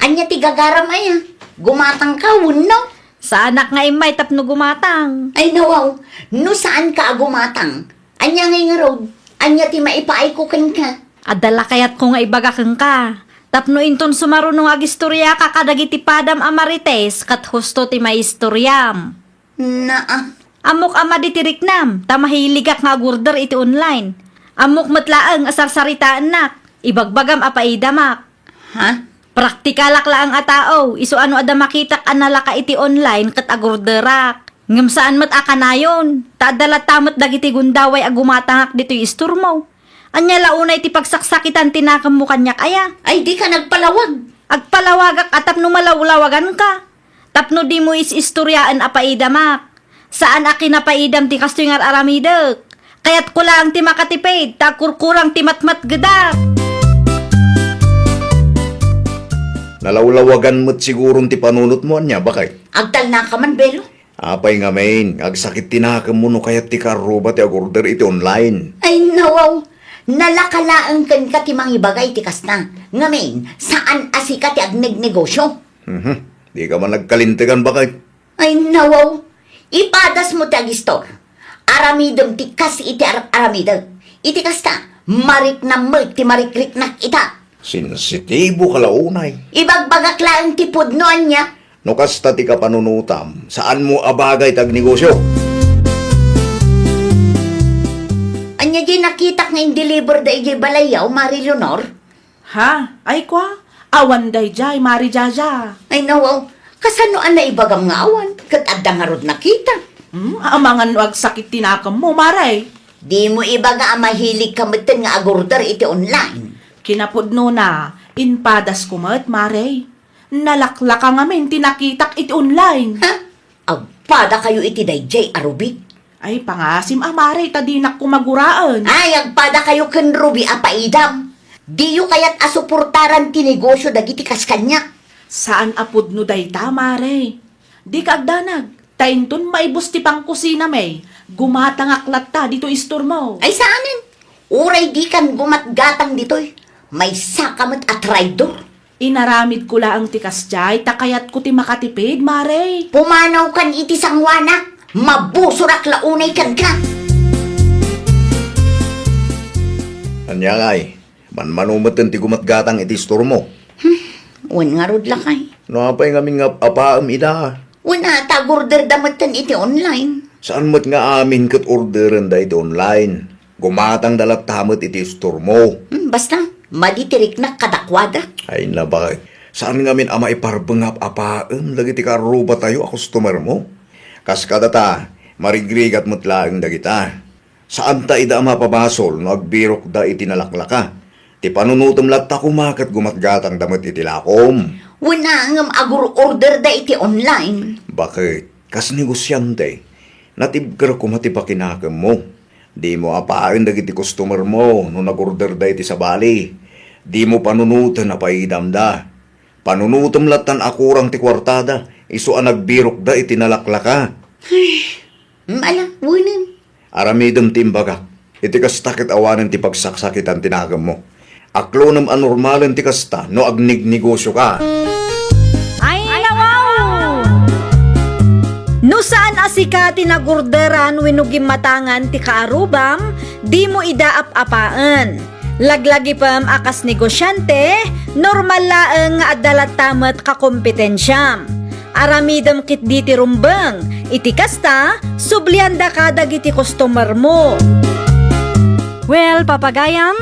Ania ti gagaram aya? Gumatangka wenno? Saanak nga immay tapno gumatang. Ay, nawaw, no saanka a gumatang, ania ngay ngarud? Ania ti maipaayko kenka? Adda la kayatko nga ibaga kenka. Tapno inton sumaruno nga agistoriaka kadagiti padam a Marites, ket husto ti maistoriam. Naa. Ammok a madi ti riknam, ta mahiligak nga agorder iti online. Ammok met laeng a sarsaritaennak. Ibagbagam a paidamak. Ha? Praktikalak laeng a tao, isu a no adda makitak a nalaka iti online ket agorderak. Ngem saan met a kanayon, ta adda latta met dagiti gundaway a gumatangak ditoy istormo. Ania la unay ti pagsaksakitan ti nakemmo kaniak aya? Ay, dika nagpalawag. Agpalawagak a tapno malawlawaganka. Tapno dimo is-istoriaen a paidamak. Saan a kinapaidam ti kastoy nga ar-aramidek. Kayatko laeng ti makatipid, ta agkurkurang ti matmatgedak. Nalawlawagan met siguron ti panunotmo, ania, baket? Agtalnaka man, Belo. Apay ngamin, agsakit ti nakemmo no kayat ti karruba ti agorder iti online? Ay, nawaw. Nalaka laeng kenka ti mangibaga iti kasta. Ngamin, saan a sika ti agnegnegosyo. Mhm. Dika man nagkalintegan, baket? Ay, nawaw. Ipadasmo ti agistor. Aramidem ti kas iti ar-, aramidek. Iti kasta, mariknam met ti marikriknak ita. Sensitibo ka la unay. Ibagbagak laeng ti pudno, ania? No kasta ti kapanunotam, saanmo a bagay ti agnegosyo. Ania diay nakitak nga in-deliver da idiay balayyo, Mari Leonor? Ha? Ay, kua? Awan daydiay, Mari Jaja. Ay, nawaw. Kasano a naibagam nga awan? Ket adda ngarud nakita. Hmm? Amangan no agsakit ti nakemmo, Mare. Dimo ibaga a mahiligka metten nga agorder iti online. Kinapudnona, impadasko met, Mare. Nalaklaka ngamin ti nakitak iti online. Ha? Agpadakayo iti daydiay a rubi? Ay, pangasim a, Mare, ta dinak kumaguraen. Ay, agpadakayo ken rubi a paidam. Diyo kayat a suportaran ti negosyo dagiti kas kaniak. Saan a pudno dayta, Mare. Dika agdanag, ta inton maibus ti pangkusinami, gumatangak latta ditoy istormo. Ay, saanen. Uray dikan gumatgatang ditoy, maysaka met a traidor. Inaramidko laeng ti kasdiay ta kayatko ti makatipid, Mare. Pumanawkan iti sangoanak, mabusorak la unay kenka. Ania ngay, manmano metten ti gumatgatang iti istormo? Hmm, wen ngarud lakay. No apay ngamin nga ap-apaem ida? Wen a, ta agorderda metten iti online. Saan met nga amin ket orderenda iti online? Gumatangda latta met iti istormo. Hmm, basta, madi ti riknak kadakuada. Ay, nabay. Saan ngamin a maiparbeng nga ap-apaem dagiti karrubatayo a customermo? Kas kadata, marigrigat met laeng dagita. Saanta ida a mapabasol no agbirokda iti nalaklaka. Ti panunotem latta koma ket gumatgatangda met iti lakom. Wen a, ngem agur-orderda iti online. Baket? Kas negosiante, natibker koma ti pakinakemmo. Dimo apaen dagiti customermo no nagorderda iti sabali. Dimo panunoten a paidamda. Panunotem lattan a kurang ti kuartada, isu a nagbirokda iti nalaklaka. Ala, wenen. Aramidem ti imbagak. Iti kasta ket awanen ti pagsaksakitan ti nagemmo. Aklonem a normalen ti kasta no agnegnegosioka. Ay, nawaw! No saan a sika ti nagorderan wenno gimmatangan ti kaarrubam, dimo ida ap-apaen. Laglagipem a kas negosiante, normal laeng nga adda latta met kakompetensiam. Aramidem ketdi ti rumbeng. Iti kasta, subliandaka dagiti customermo. Well, papagayam,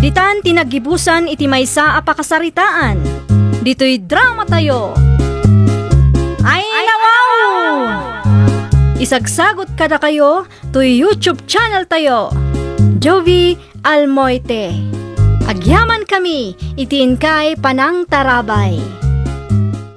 ditan ti naggibusan iti maysa a pakasaritaan. Ditoy dramatayo. Ay, nawaw! Isagsagot kadakayo toy YouTube channel tayo, Jovie Almoite. Agyamankami iti inkay panangtarabay.